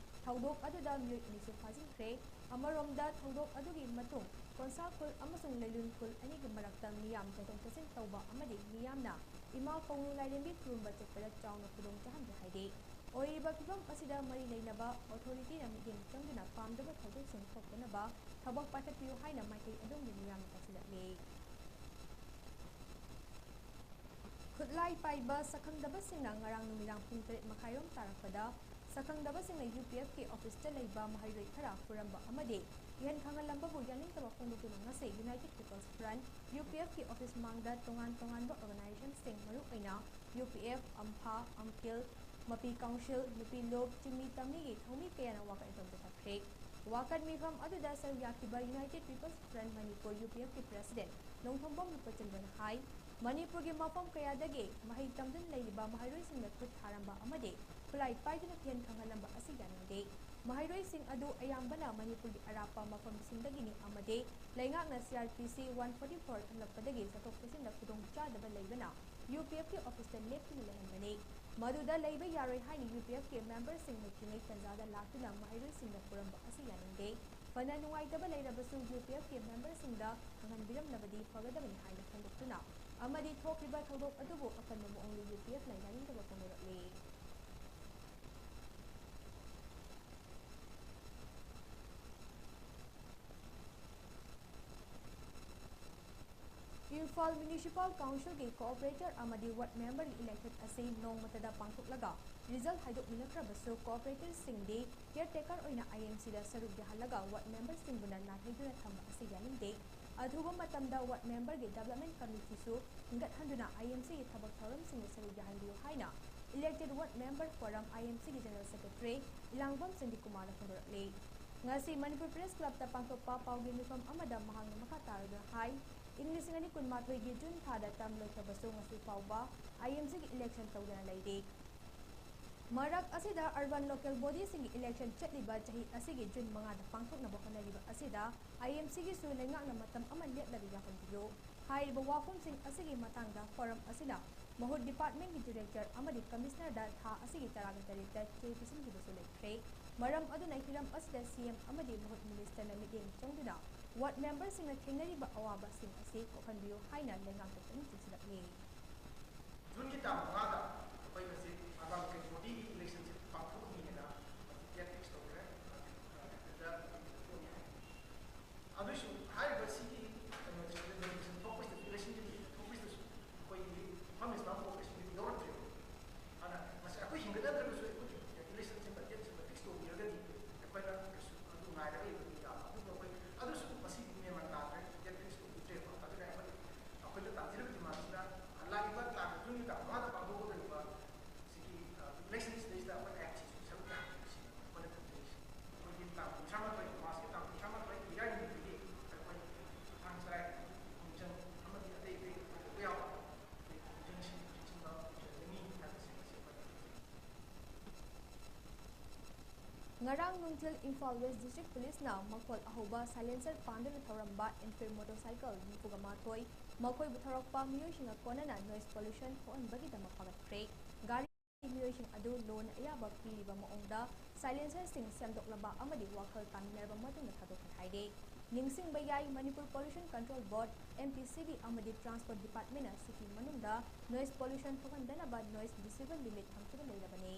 ꯊꯧꯗꯣꯛ ꯑꯗꯨꯗ ꯃꯤꯑꯣꯏ ꯑꯅꯤꯁꯨ ꯐꯥꯖꯤꯟꯈ꯭ꯔꯦ꯫ ꯑꯃꯔꯣꯝꯗ, ꯊꯧꯗꯣꯛ ꯑꯗꯨꯒꯤ ꯃꯇꯨꯡ ꯀꯣꯟꯁꯥ ꯈꯨꯜ ꯑꯃꯁꯨꯡ ꯂꯩꯂꯨꯟ ꯈꯨꯜ ꯑꯅꯤꯒꯤ ꯃꯔꯛꯇ ꯃꯤꯌꯥꯝ ꯆꯠꯊꯣꯛ ꯆꯠꯁꯤꯟ ꯇꯧꯕ ꯑꯃꯗꯤ ꯃꯤꯌꯥꯝꯅ ꯏꯃꯥ ꯀꯧꯅꯨ ꯂꯥꯏꯔꯦꯝꯕꯤ ꯈꯨꯔꯨꯝꯕ ꯆꯠꯄꯗ ꯆꯥꯎꯅ ꯈꯨꯗꯣꯡ ꯆꯥꯍꯟꯗꯦ ꯍꯥꯏꯔꯤ꯫ ꯑꯣꯏꯔꯤꯕ ꯐꯤꯕꯝ ꯑꯁꯤꯗ ꯃꯔꯤ ꯂꯩꯅꯕ ꯑꯣꯊꯣꯔꯤꯇꯤꯅ ꯃꯤꯠꯌꯦꯡ ꯆꯪꯗꯨꯅ ꯄꯥꯝꯗꯕ ꯊꯧꯗꯣꯛꯁꯤꯡ ꯊꯣꯛꯇꯅꯕ ꯊꯕꯛ ꯄꯥꯏꯈꯠꯄꯤꯌꯨ ꯍꯥꯏꯅ ꯃꯥꯏꯀꯩ ꯑꯗꯣꯝꯒꯤ ꯃꯤꯌꯥꯝꯅ ꯇꯛꯁꯤꯜꯂꯛꯂꯤ꯫ ꯈꯨꯠꯂꯥꯏ ꯄꯥꯏꯕ ꯁꯛꯈꯪꯗꯕꯁꯤꯡꯅ ꯉꯔꯥꯡ ꯅꯨꯃꯤꯗꯥꯡ ꯄꯨꯡ ꯇꯔꯦꯠ ꯃꯈꯥꯏꯔꯣꯝ ꯇꯥꯔꯛꯄꯗ ꯁꯛꯈꯪꯗꯕꯁꯤꯡꯅ ꯌꯨ ꯄꯤ ꯑꯦꯐꯀꯤ ꯑꯣꯐꯤꯁꯇ ꯂꯩꯕ ꯃꯍꯩꯔꯣꯏ ꯈꯔ ꯐꯨꯔꯝꯕ ꯑꯃꯗꯤ ꯀꯤꯍꯟ ꯈꯪꯍꯜꯂꯝꯕꯕꯨ ꯌꯥꯅꯤꯡꯗꯕ ꯐꯣꯡꯗꯣꯛꯇꯨꯅ ꯉꯁꯤ United People's Front, U P ꯑꯦꯐꯀꯤ office ꯃꯥꯡꯗ ꯇꯣꯉꯥꯟ ꯇꯣꯉꯥꯟꯕ ꯑꯣꯔꯒꯅꯥꯏꯖꯦꯁꯟꯁꯤꯡ, ꯃꯔꯨꯑꯣꯏꯅ ꯌꯨ ꯄꯤ ꯑꯦꯐ, ꯑꯝꯐꯥ, ꯑꯝꯐꯤꯜ, ꯃꯄꯤ ꯀꯥꯎꯟꯁꯤꯜ, ꯅꯨꯄꯤ ꯂꯨꯞ, ꯆꯤꯡꯃꯤ ꯇꯝꯃꯤꯒꯤ ꯊꯧꯃꯤ ꯀꯌꯥꯅ ꯋꯥꯀꯠ ꯃꯤꯐꯝ ꯆꯠꯊꯈ꯭ꯔꯦ꯫ ꯋꯥꯀꯠ ꯃꯤꯐꯝ ꯑꯗꯨꯗ ꯁꯔꯨꯛ ꯌꯥꯈꯤꯕ United People's Front Manipur, U P ꯑꯦꯐꯀꯤ ꯄ꯭ꯔꯦꯁꯤꯗꯦꯟꯠ ꯅꯣꯡꯊꯣꯝꯕꯝ ꯔꯨꯄꯆꯟꯗ꯭ꯔꯅ ꯍꯥꯏ, ꯃꯅꯤꯄꯨꯔꯒꯤ ꯃꯐꯝ ꯀꯌꯥꯗꯒꯤ ꯃꯍꯩ ꯇꯝꯗꯨꯅ ꯂꯩꯔꯤꯕ ꯃꯍꯩꯔꯣꯏꯁꯤꯡꯗ ꯈꯨꯠ ꯊꯥꯔꯝꯕ ꯑꯃꯗꯤ ꯈꯨꯠꯂꯥꯏ ꯄꯥꯏꯗꯨꯅ ꯀꯤꯍꯟ ꯈꯪꯍꯜꯂꯝꯕ ꯑꯁꯤ ꯌꯥꯅꯤꯡꯗꯦ꯫ ꯃꯍꯩꯔꯣꯏꯁꯤꯡ ꯑꯗꯨ ꯑꯌꯥꯝꯕꯅ ꯃꯅꯤꯄꯨꯔꯒꯤ ꯑꯔꯥꯞꯄ ꯃꯐꯝꯁꯤꯡꯗꯒꯤꯅꯤ ꯑꯃꯗꯤ ꯂꯩꯉꯥꯛꯅ ꯁꯤ ꯑꯥꯔ ꯄꯤ ꯁꯤ ꯋꯥꯟ ꯐꯣꯔꯇꯤ ꯐꯣꯔ ꯊꯝꯂꯛꯄꯗꯒꯤ ꯆꯠꯊꯣꯛ ꯆꯠꯁꯤꯟꯗ ꯈꯨꯗꯣꯡ ꯆꯥꯗꯕ ꯂꯩꯕꯅ ꯌꯨ ꯄꯤ ꯑꯦꯐꯀꯤ ꯑꯣꯐꯤꯁꯇ ꯂꯦꯞꯇꯨꯅ ꯂꯩꯍꯟꯕꯅꯤ꯫ ꯃꯗꯨꯗ ꯂꯩꯕ ꯌꯥꯔꯣꯏ ꯍꯥꯏꯅ ꯌꯨ ꯄꯤ ꯑꯦꯐꯀꯤ ꯃꯦꯝꯕꯔꯁꯤꯡ ꯂꯩꯇ꯭ꯔꯤꯉꯩ ꯇꯟꯖꯥꯗ ꯂꯥꯛꯇꯨꯅ ꯃꯍꯩꯔꯣꯏꯁꯤꯡꯗ ꯄꯨꯔꯝꯕ ꯑꯁꯤ ꯌꯥꯅꯤꯡꯗꯦ꯫ ꯐꯅ ꯅꯨꯡꯉꯥꯏꯇꯕ ꯂꯩꯔꯕꯁꯨ ꯌꯨ ꯄꯤ ꯑꯦꯐꯀꯤ ꯃꯦꯝꯕꯔꯁꯤꯡꯗ ꯈꯪꯍꯟꯕꯤꯔꯝꯂꯕꯗꯤ ꯐꯒꯗꯕꯅꯤ ꯍꯥꯏꯅ ꯐꯣꯡꯗꯣꯛꯇꯨꯅ ꯑꯃꯗꯤ ꯊꯣꯛꯂꯤꯕ ꯊꯧꯗꯣꯛ ꯑꯗꯨꯕꯨ ꯑꯀꯟꯕ ꯃꯑꯣꯡꯗ ꯌꯨ ꯄꯤ ꯑꯦꯐꯅ ꯌꯥꯅꯤꯡꯗꯕ ꯐꯣꯡꯗꯣꯔꯛꯂꯤ꯫ ꯏꯝꯐꯥꯜ ꯃ꯭ꯌꯨꯅꯤꯁꯤꯄꯥꯜ ꯀꯥꯎꯟꯁꯤꯜꯒꯤ ꯀꯣꯑꯣꯄꯔꯦꯇꯔ ꯑꯃꯗꯤ ꯋꯥꯔꯗ ꯃꯦꯝꯕꯔꯒꯤ ꯏꯂꯦꯛꯁꯟ ꯑꯁꯤ ꯅꯣꯡꯃꯇꯗ ꯄꯥꯡꯊꯣꯛꯂꯒ ꯔꯤꯖꯜ ꯍꯥꯏꯗꯣꯛꯃꯤꯟꯅꯈ꯭ꯔꯕꯁꯨ ꯀꯣꯑꯣꯄꯔꯦꯇꯔꯁꯤꯡꯗꯤ ꯀꯤꯌꯔꯇꯦꯀꯔ ꯑꯣꯏꯅ ꯑꯥꯏ ꯑꯦꯝ ꯁꯤꯗ ꯁꯔꯨꯛ ꯌꯥꯍꯜꯂꯒ ꯋꯥꯔꯗ ꯃꯦꯝꯕꯔꯁꯤꯡꯕꯨꯅ ꯅꯥꯊꯩꯗꯨꯅ ꯊꯝꯕ ꯑꯁꯤ ꯌꯥꯅꯤꯡꯗꯦ꯫ ꯑꯊꯨꯕ ꯃꯇꯝꯗ ward memberꯒꯤ development committeeꯁꯨ ꯍꯤꯡꯒꯠꯍꯟꯗꯨꯅ IMCꯒꯤ ꯊꯕꯛ ꯊꯧꯔꯝꯁꯤꯡꯗ ꯁꯔꯨꯛ ꯌꯥꯍꯟꯕꯤꯌꯨ ꯍꯥꯏꯅ elected ward member forum IMCꯒꯤ general secretary ꯏꯂꯥꯡꯕꯝ ꯁꯟꯗꯤꯀꯨꯃꯥꯔꯅ ꯐꯣꯡꯗꯣꯔꯛꯂꯤ꯫ ꯉꯁꯤ ꯃꯅꯤꯄꯨꯔ Press Clubꯇ ꯄꯥꯡꯊꯣꯛꯄ ꯄꯥꯎꯒꯤ ꯃꯤꯐꯝ ꯑꯃꯗ ꯃꯍꯥꯛꯅ ꯃꯈꯥ ꯇꯥꯔꯗꯨꯅ ꯍꯥꯏ, ꯏꯪ ꯂꯤꯁꯤꯡ ꯑꯅꯤ ꯀꯨꯟꯃꯥꯊꯣꯏꯒꯤ ꯖꯨꯟ ꯊꯥꯗ term ꯂꯣꯏꯈ꯭ꯔꯕꯁꯨ ꯉꯁꯤ ꯐꯥꯎꯕ IMCꯒꯤ election ꯇꯧꯗꯅ ꯂꯩꯔꯤ꯫ ꯃꯔꯛ ꯑꯁꯤꯗ urban local bodyꯁꯤꯡꯒꯤ election ꯆꯠꯂꯤꯕ ꯆꯍꯤ ꯑꯁꯤꯒꯤ ꯖꯨꯟ ꯃꯉꯥꯗ ꯄꯥꯡꯊꯣꯛꯅꯕ ꯍꯣꯠꯅꯔꯤꯕ ꯑꯁꯤꯗ IMCꯒꯤꯁꯨ ꯂꯩꯉꯥꯛꯅ ꯃꯇꯝ ꯑꯃ ꯂꯦꯞꯂꯒ ꯌꯥꯎꯍꯟꯕꯤꯌꯨ꯫ ꯍꯥꯏꯔꯤꯕ ꯋꯥꯐꯝꯁꯤꯡ ꯑꯁꯤꯒꯤ ꯃꯇꯥꯡꯗ forum ꯑꯁꯤꯅ ꯃꯍꯨꯠ departmentꯀꯤ director ꯑꯃꯗꯤ commissionerꯗ ꯊꯥ ꯑꯁꯤꯒꯤ ꯇꯔꯥꯒ ꯇꯔꯦꯠꯇ ꯆꯦ ꯄꯤꯁꯤꯟꯈꯤꯕꯁꯨ ꯂꯩꯈ꯭ꯔꯦ꯫ ꯃꯔꯝ ꯑꯗꯨꯅ ꯍꯤꯔꯝ ꯑꯁꯤꯗ CM ꯑꯃꯗꯤ ꯃꯍꯨꯠ ministerꯅ ꯃꯤꯠꯌꯦꯡ ꯆꯪꯗꯨꯅ ward memberꯁꯤꯡꯅ ꯊꯦꯡꯅꯔꯤꯕ ꯑꯋꯥꯕꯁꯤꯡ ꯑꯁꯤ ꯀꯣꯛꯍꯟꯕꯤꯌꯨ ꯍꯥꯏꯅ ꯂꯩꯉꯥꯛꯇ ꯄꯨꯛꯅꯤꯡ ꯆꯤꯡꯁꯤꯜꯂꯛꯂꯤ꯫ ꯖꯨꯟꯒꯤ ꯇꯥꯡ ꯃꯉꯥꯗ ꯑꯩꯈꯣꯏ ꯍꯧꯖꯤꯛ urban local bodyꯒꯤ electionꯁꯦ ꯄꯥꯡꯊꯣꯛꯅꯤꯅ ꯍꯧꯖꯤꯛ date fix ꯇꯧꯈ꯭ꯔꯦ꯫ ꯑꯗꯨꯗ ꯑꯩꯈꯣꯏ ꯊꯣꯛꯑꯅꯤ ꯍꯥꯏ꯫ ꯑꯗꯨꯏꯁꯨ ꯍꯥꯏꯔꯤꯕ ꯁꯤꯒꯤ ꯀꯩꯅꯣꯁꯦ, election ꯊꯣꯛꯄꯁꯤꯗꯁꯨ, election ꯊꯣꯛꯄꯁꯤꯗꯁꯨ ꯑꯩꯈꯣꯏꯒꯤ ꯃꯐꯝ ꯏꯁꯂꯥꯝ ꯀꯣꯔꯄꯣꯔꯦꯁꯟꯒꯤꯗꯤ ꯌꯥꯎꯔꯛꯇ꯭ꯔꯦꯕ꯫ ꯑꯗꯨꯅ ꯃꯁꯤ ꯑꯩꯈꯣꯏ ꯍꯤꯡꯒꯠꯅꯗ꯭ꯔꯒꯁꯨ ꯑꯩꯈꯣꯏꯒꯤ electionꯁꯤꯃ, dateꯁꯤꯃ fix ꯇꯧꯕꯤꯔꯒꯗꯤ ꯑꯩꯈꯣꯏꯅ ꯀꯩꯁꯨ ꯑꯗꯨ ꯉꯥꯏꯔꯒ ꯂꯩꯕꯗꯤ ꯌꯥꯕ꯫ ꯑꯗꯨꯕꯨ ꯑꯩꯈꯣꯏ ꯑꯗꯨꯁꯨ ꯃꯁꯤꯗꯤ ꯃꯦꯟ ꯃꯥꯟ ꯇꯥꯗ꯭ꯔꯦ, date fix ꯇꯧꯕꯤꯗ꯭ꯔꯦꯕ꯫ ꯑꯗꯨꯅ ꯑꯩꯈꯣꯏ, ꯑꯩꯈꯣꯏꯅ ꯇꯥꯟꯖꯔꯤꯕ demandꯁꯤꯅ ꯂꯥꯛꯂꯤꯕ ꯇꯥꯡ ꯖꯨꯟꯒꯤ ꯇꯥꯡ ꯃꯉꯥꯗ ꯄꯥꯡꯊꯣꯛꯀꯗꯧꯔꯤꯕ ꯁꯤꯒꯤ, ꯑ, electionꯁꯤꯗꯩꯁꯤꯗ ꯑꯩꯈꯣꯏ IMCꯁꯨ ꯁꯔꯨꯛ ꯌꯥꯍꯟꯕꯁꯤꯅ ꯑꯩꯈꯣꯏꯅ ꯈꯟꯖꯔꯤꯁꯦ꯫ ꯑꯩꯈꯣꯏꯒꯤ ꯇꯥꯡ ꯀꯨꯟꯊ꯭ꯔꯥ ꯃꯥꯊꯣꯏ, ꯃꯥꯔꯆꯀꯤ ꯇꯥꯡ ꯀꯨꯟꯊ꯭ꯔꯥ ꯃꯥꯊꯣꯏ ꯏꯔꯥꯏ ꯅꯨꯃꯤꯠꯇꯒꯤ ꯑꯩꯈꯣꯏ ꯊꯥꯡ ꯆꯔꯥꯏ ꯈꯣꯡꯖꯪ ꯑꯃꯗꯤ ꯑꯇꯩ ꯑꯇꯩ ꯇꯧꯕ ꯌꯥꯕ ꯑꯩꯈꯣꯏ ꯈꯣꯡꯖꯪꯁꯤꯡ ꯆꯤꯡꯕ ꯇꯧꯖꯒꯅꯤ ꯍꯥꯏꯕꯁꯦ ꯉꯁꯤ ꯑꯩꯈꯣꯏ ꯉꯔꯥꯡ ꯅꯨꯡꯊꯤꯜ ꯏꯝꯐꯥꯜ West District Policeꯅ ꯃꯈꯣꯜ ꯑꯍꯧꯕ silencer ꯄꯥꯟꯗꯨꯅ ꯊꯧꯔꯝꯕ Enfield motorcycle ꯅꯤꯐꯨꯒ ꯃꯥꯊꯣꯏ ꯃꯈꯣꯏꯕꯨ ꯊꯧꯔꯛꯄ ꯃꯤꯑꯣꯏꯁꯤꯡꯒ ꯀꯣꯟꯅꯅ noise pollution ꯊꯣꯛꯍꯟꯕꯒꯤꯗꯃꯛ ꯐꯥꯒꯠꯈ꯭ꯔꯦ꯫ ꯒꯥꯔꯤ ꯃꯤꯑꯣꯏꯁꯤꯡ ꯑꯗꯨ ꯂꯣꯅ ꯑꯌꯥꯕ ꯄꯤꯔꯤꯕ ꯃꯑꯣꯡꯗ silencerꯁꯤꯡ ꯁꯦꯝꯗꯣꯛꯂꯕ ꯑꯃꯗꯤ ꯋꯥꯈꯜ ꯇꯥꯃꯤꯟꯅꯔꯕ ꯃꯇꯨꯡꯗ ꯊꯥꯗꯣꯛꯈꯤ ꯍꯥꯏꯔꯤ꯫ ꯅꯤꯡꯁꯤꯡꯕ ꯌꯥꯏ, Manipur Pollution Control Board, MPCB ꯑꯃꯗꯤ Transport Departmentꯅ city ꯃꯅꯨꯡꯗ noise pollution ꯊꯣꯛꯍꯟꯗꯅꯕ noise decibel limit ꯊꯝꯈꯤꯕ ꯂꯩꯔꯕꯅꯤ꯫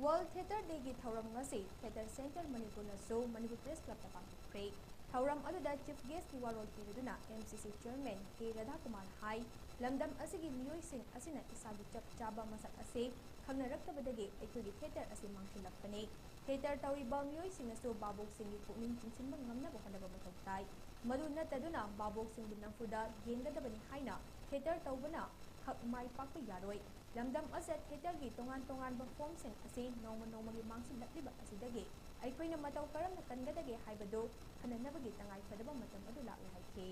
World Theatre Dayꯒꯤ ꯊꯧꯔꯝ ꯉꯁꯤ Theatre Centre ꯃꯅꯤꯄꯨꯔꯅꯁꯨ ꯃꯅꯤꯄꯨꯔ Press Clubꯇ ꯄꯥꯡꯊꯣꯛꯈ꯭ꯔꯦ꯫ ꯊꯧꯔꯝ ꯑꯗꯨꯗ chief guestꯀꯤ ꯋꯥꯔꯣꯜ ꯄꯤꯔꯗꯨꯅ MCC chairman ꯀꯦ ꯔꯥꯙꯥꯀꯨꯃꯥꯔꯅ ꯍꯥꯏ, ꯂꯝꯗꯝ ꯑꯁꯤꯒꯤ ꯃꯤꯑꯣꯏꯁꯤꯡ ꯑꯁꯤꯅ ꯏꯁꯥꯒꯤ ꯆꯞ ꯆꯥꯕ ꯃꯁꯛ ꯑꯁꯤ ꯈꯪꯅꯔꯛꯇꯕꯗꯒꯤ ꯑꯩꯈꯣꯏꯒꯤ theatre ꯑꯁꯤ ꯃꯥꯡꯁꯤꯜꯂꯛꯄꯅꯤ꯫ Theatre ꯇꯧꯔꯤꯕ ꯃꯤꯑꯣꯏꯁꯤꯡꯅꯁꯨ ꯚꯥꯕꯣꯛꯁꯤꯡꯒꯤ ꯄꯨꯛꯅꯤꯡ ꯆꯤꯡꯁꯤꯟꯕ ꯉꯝꯅꯕ ꯍꯣꯠꯅꯕ ꯃꯊꯧ ꯇꯥꯏ꯫ ꯃꯗꯨ ꯅꯠꯇꯗꯨꯅ ꯚꯥꯕꯣꯛꯁꯤꯡꯕꯨ ꯅꯝꯐꯨꯗ ꯌꯦꯡꯒꯗꯕꯅꯤ ꯍꯥꯏꯅ theatre ꯇꯧꯕꯅ ꯍꯛ ꯃꯥꯏ ꯄꯥꯛꯄ ꯌꯥꯔꯣꯏ꯫ ꯂꯝꯗꯝ ꯑꯁꯤꯗ theatre ꯒꯤ ꯇꯣꯉꯥꯟ ꯇꯣꯉꯥꯟꯕ form ꯁꯤꯡ ꯑꯁꯤ ꯅꯣꯡꯃ ꯅꯣꯡꯃꯒꯤ ꯃꯥꯡꯁꯤꯜꯂꯛꯂꯤꯕ ꯑꯁꯤꯗꯒꯤ ꯑꯩꯈꯣꯏꯅ ꯃꯇꯧ ꯀꯔꯝꯅ ꯀꯟꯒꯗꯒꯦ ꯍꯥꯏꯕꯗꯨ ꯈꯟꯅꯅꯕꯒꯤ ꯇꯉꯥꯏ ꯐꯗꯕ ꯃꯇꯝ ꯑꯗꯨ ꯂꯥꯛꯂꯦ ꯍꯥꯏꯈꯤ꯫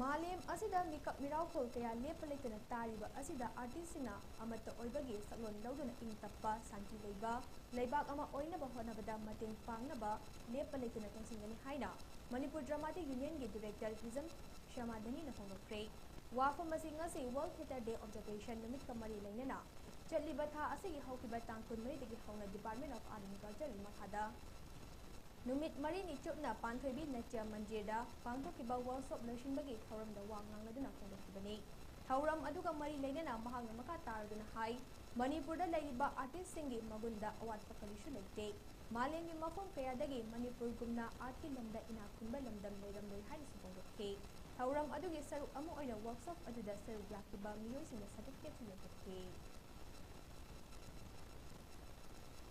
ꯃꯥꯂꯦꯝ ꯑꯁꯤꯗ ꯃꯤꯀꯞ ꯃꯤꯔꯥꯎꯈꯣꯜ ꯀꯌꯥ ꯂꯦꯞꯄ ꯂꯩꯇꯅ ꯇꯥꯔꯤꯕ ꯑꯁꯤꯗ artist ꯁꯤꯡꯅ ꯑꯃꯠꯇ ꯑꯣꯏꯕꯒꯤ ꯁꯛꯂꯣꯟ ꯂꯧꯗꯨꯅ ꯏꯪ ꯇꯞꯄ, ꯁꯥꯟꯇꯤ ꯂꯩꯕ ꯂꯩꯕꯥꯛ ꯑꯃ ꯑꯣꯏꯅꯕ ꯍꯣꯠꯅꯕꯗ ꯃꯇꯦꯡ ꯄꯥꯡꯅꯕ ꯂꯦꯞꯄ ꯂꯩꯇꯅ ꯆꯪꯁꯤꯟꯒꯅꯤ ꯍꯥꯏꯅ ꯃꯅꯤꯄꯨꯔ Dramatic Union ꯒꯤ director ꯍꯤꯖꯝ ꯁ꯭ꯌꯥꯃꯥꯙꯅꯤꯅ ꯐꯣꯡꯗꯣꯛꯈ꯭ꯔꯦ꯫ ꯋꯥꯐꯝ ꯑꯁꯤ ꯉꯁꯤ World Theatre Day Observation ꯅꯨꯃꯤꯠꯀ ꯃꯔꯤ ꯂꯩꯅꯅ ꯆꯠꯂꯤꯕ ꯊꯥ ꯑꯁꯤꯒꯤ ꯍꯧꯈꯤꯕ ꯇꯥꯡ ꯀꯨꯟꯃꯔꯤꯗꯒꯤ ꯍꯧꯅ Department of Art and Culture ꯒꯤ ꯃꯈꯥꯗ ꯅꯨꯃꯤꯠ ꯃꯔꯤꯅꯤ ꯆꯨꯞꯅ ꯄꯥꯟꯊꯣꯏꯕꯤ ꯅꯥꯇ꯭ꯌ ꯃꯟꯗꯤꯔꯗ ꯄꯥꯡꯊꯣꯛꯈꯤꯕ workshop ꯂꯣꯏꯁꯤꯟꯕꯒꯤ ꯊꯧꯔꯝꯗ ꯋꯥ ꯉꯥꯡꯂꯗꯨꯅ ꯐꯣꯡꯗꯣꯛꯈꯤꯕꯅꯤ꯫ ꯊꯧꯔꯝ ꯑꯗꯨꯒ ꯃꯔꯤ ꯂꯩꯅꯅ ꯃꯍꯥꯛꯅ ꯃꯈꯥ ꯇꯥꯔꯗꯨꯅ ꯍꯥꯏ, ꯃꯅꯤꯄꯨꯔꯗ ꯂꯩꯔꯤꯕ artist ꯁꯤꯡꯒꯤ ꯃꯒꯨꯟꯗ ꯑꯋꯥꯠꯄ ꯀꯔꯤꯁꯨ ꯂꯩꯇꯦ꯫ ꯃꯥꯂꯦꯝꯒꯤ ꯃꯐꯝ ꯀꯌꯥꯗꯒꯤ ꯃꯅꯤꯄꯨꯔꯒꯨꯝꯅ art ꯀꯤ ꯂꯝꯗ ꯏꯅꯥꯛ ꯈꯨꯟꯕ ꯂꯝꯗꯝ ꯂꯩꯔꯝꯂꯣꯏ ꯍꯥꯏꯅꯁꯨ ꯐꯣꯡꯗꯣꯛꯈꯤ꯫ ꯊꯧꯔꯝ ꯑꯗꯨꯒꯤ ꯁꯔꯨꯛ ꯑꯃ ꯑꯣꯏꯅ workshop ꯑꯗꯨꯗ ꯁꯔꯨꯛ ꯌꯥꯈꯤꯕ ꯃꯤꯑꯣꯏꯁꯤꯡꯗ certificate ꯁꯨ ꯌꯦꯟꯊꯣꯛꯈꯤ꯫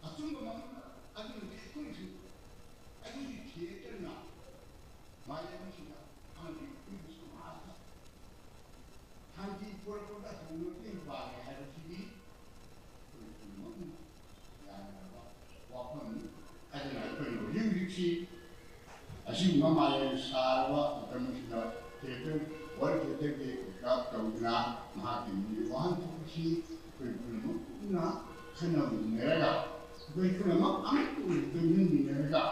ꯑꯆꯨꯝꯕ ꯃꯐꯝ ꯑꯗꯨꯅꯗꯤ ꯑꯩꯈꯣꯏꯁꯨ, ꯑꯩꯈꯣꯏꯒꯤ theatre ꯅ ꯃꯥꯂꯦꯝ ꯑꯁꯤꯗ ꯑꯃꯗꯤ ꯑꯩꯈꯣꯏꯒꯤ ꯁꯃꯥꯖꯇ ꯁꯥꯟꯇꯤ ꯄꯨꯔꯛꯄꯗ ꯍꯧꯅ ꯃꯇꯦꯡ ꯄꯥꯡꯉꯦ ꯍꯥꯏꯕꯁꯤꯗꯤ ꯑꯩꯈꯣꯏ ꯄꯨꯝꯅꯃꯛꯅ ꯌꯥꯅꯔꯕ ꯋꯥꯐꯝꯅꯤ꯫ ꯑꯗꯨꯅ ꯑꯩꯈꯣꯏꯅ ꯍꯧꯖꯤꯛ ꯍꯧꯖꯤꯛꯁꯤ ꯑꯁꯤꯒꯨꯝꯕ ꯃꯥꯂꯦꯝ ꯁꯥꯔꯕ ꯃꯇꯝ ꯑꯁꯤꯗ theatre, World Theatre Day observe ꯇꯧꯗꯨꯅ ꯃꯍꯥꯛꯀꯤ ꯃꯤꯡꯒꯤ ꯋꯥꯍꯟꯊꯣꯛ ꯑꯁꯤ ꯑꯩꯈꯣꯏ ꯄꯨꯝꯅꯃꯛ ꯄꯨꯟꯅ ꯈꯟꯅ ꯅꯩꯅꯔꯒ, ꯑꯩꯈꯣꯏ ꯄꯨꯝꯅꯃꯛ ꯑꯃꯠꯇ ꯑꯣꯏꯅ ꯆꯪꯁꯤꯟꯃꯤꯟꯅꯔꯒ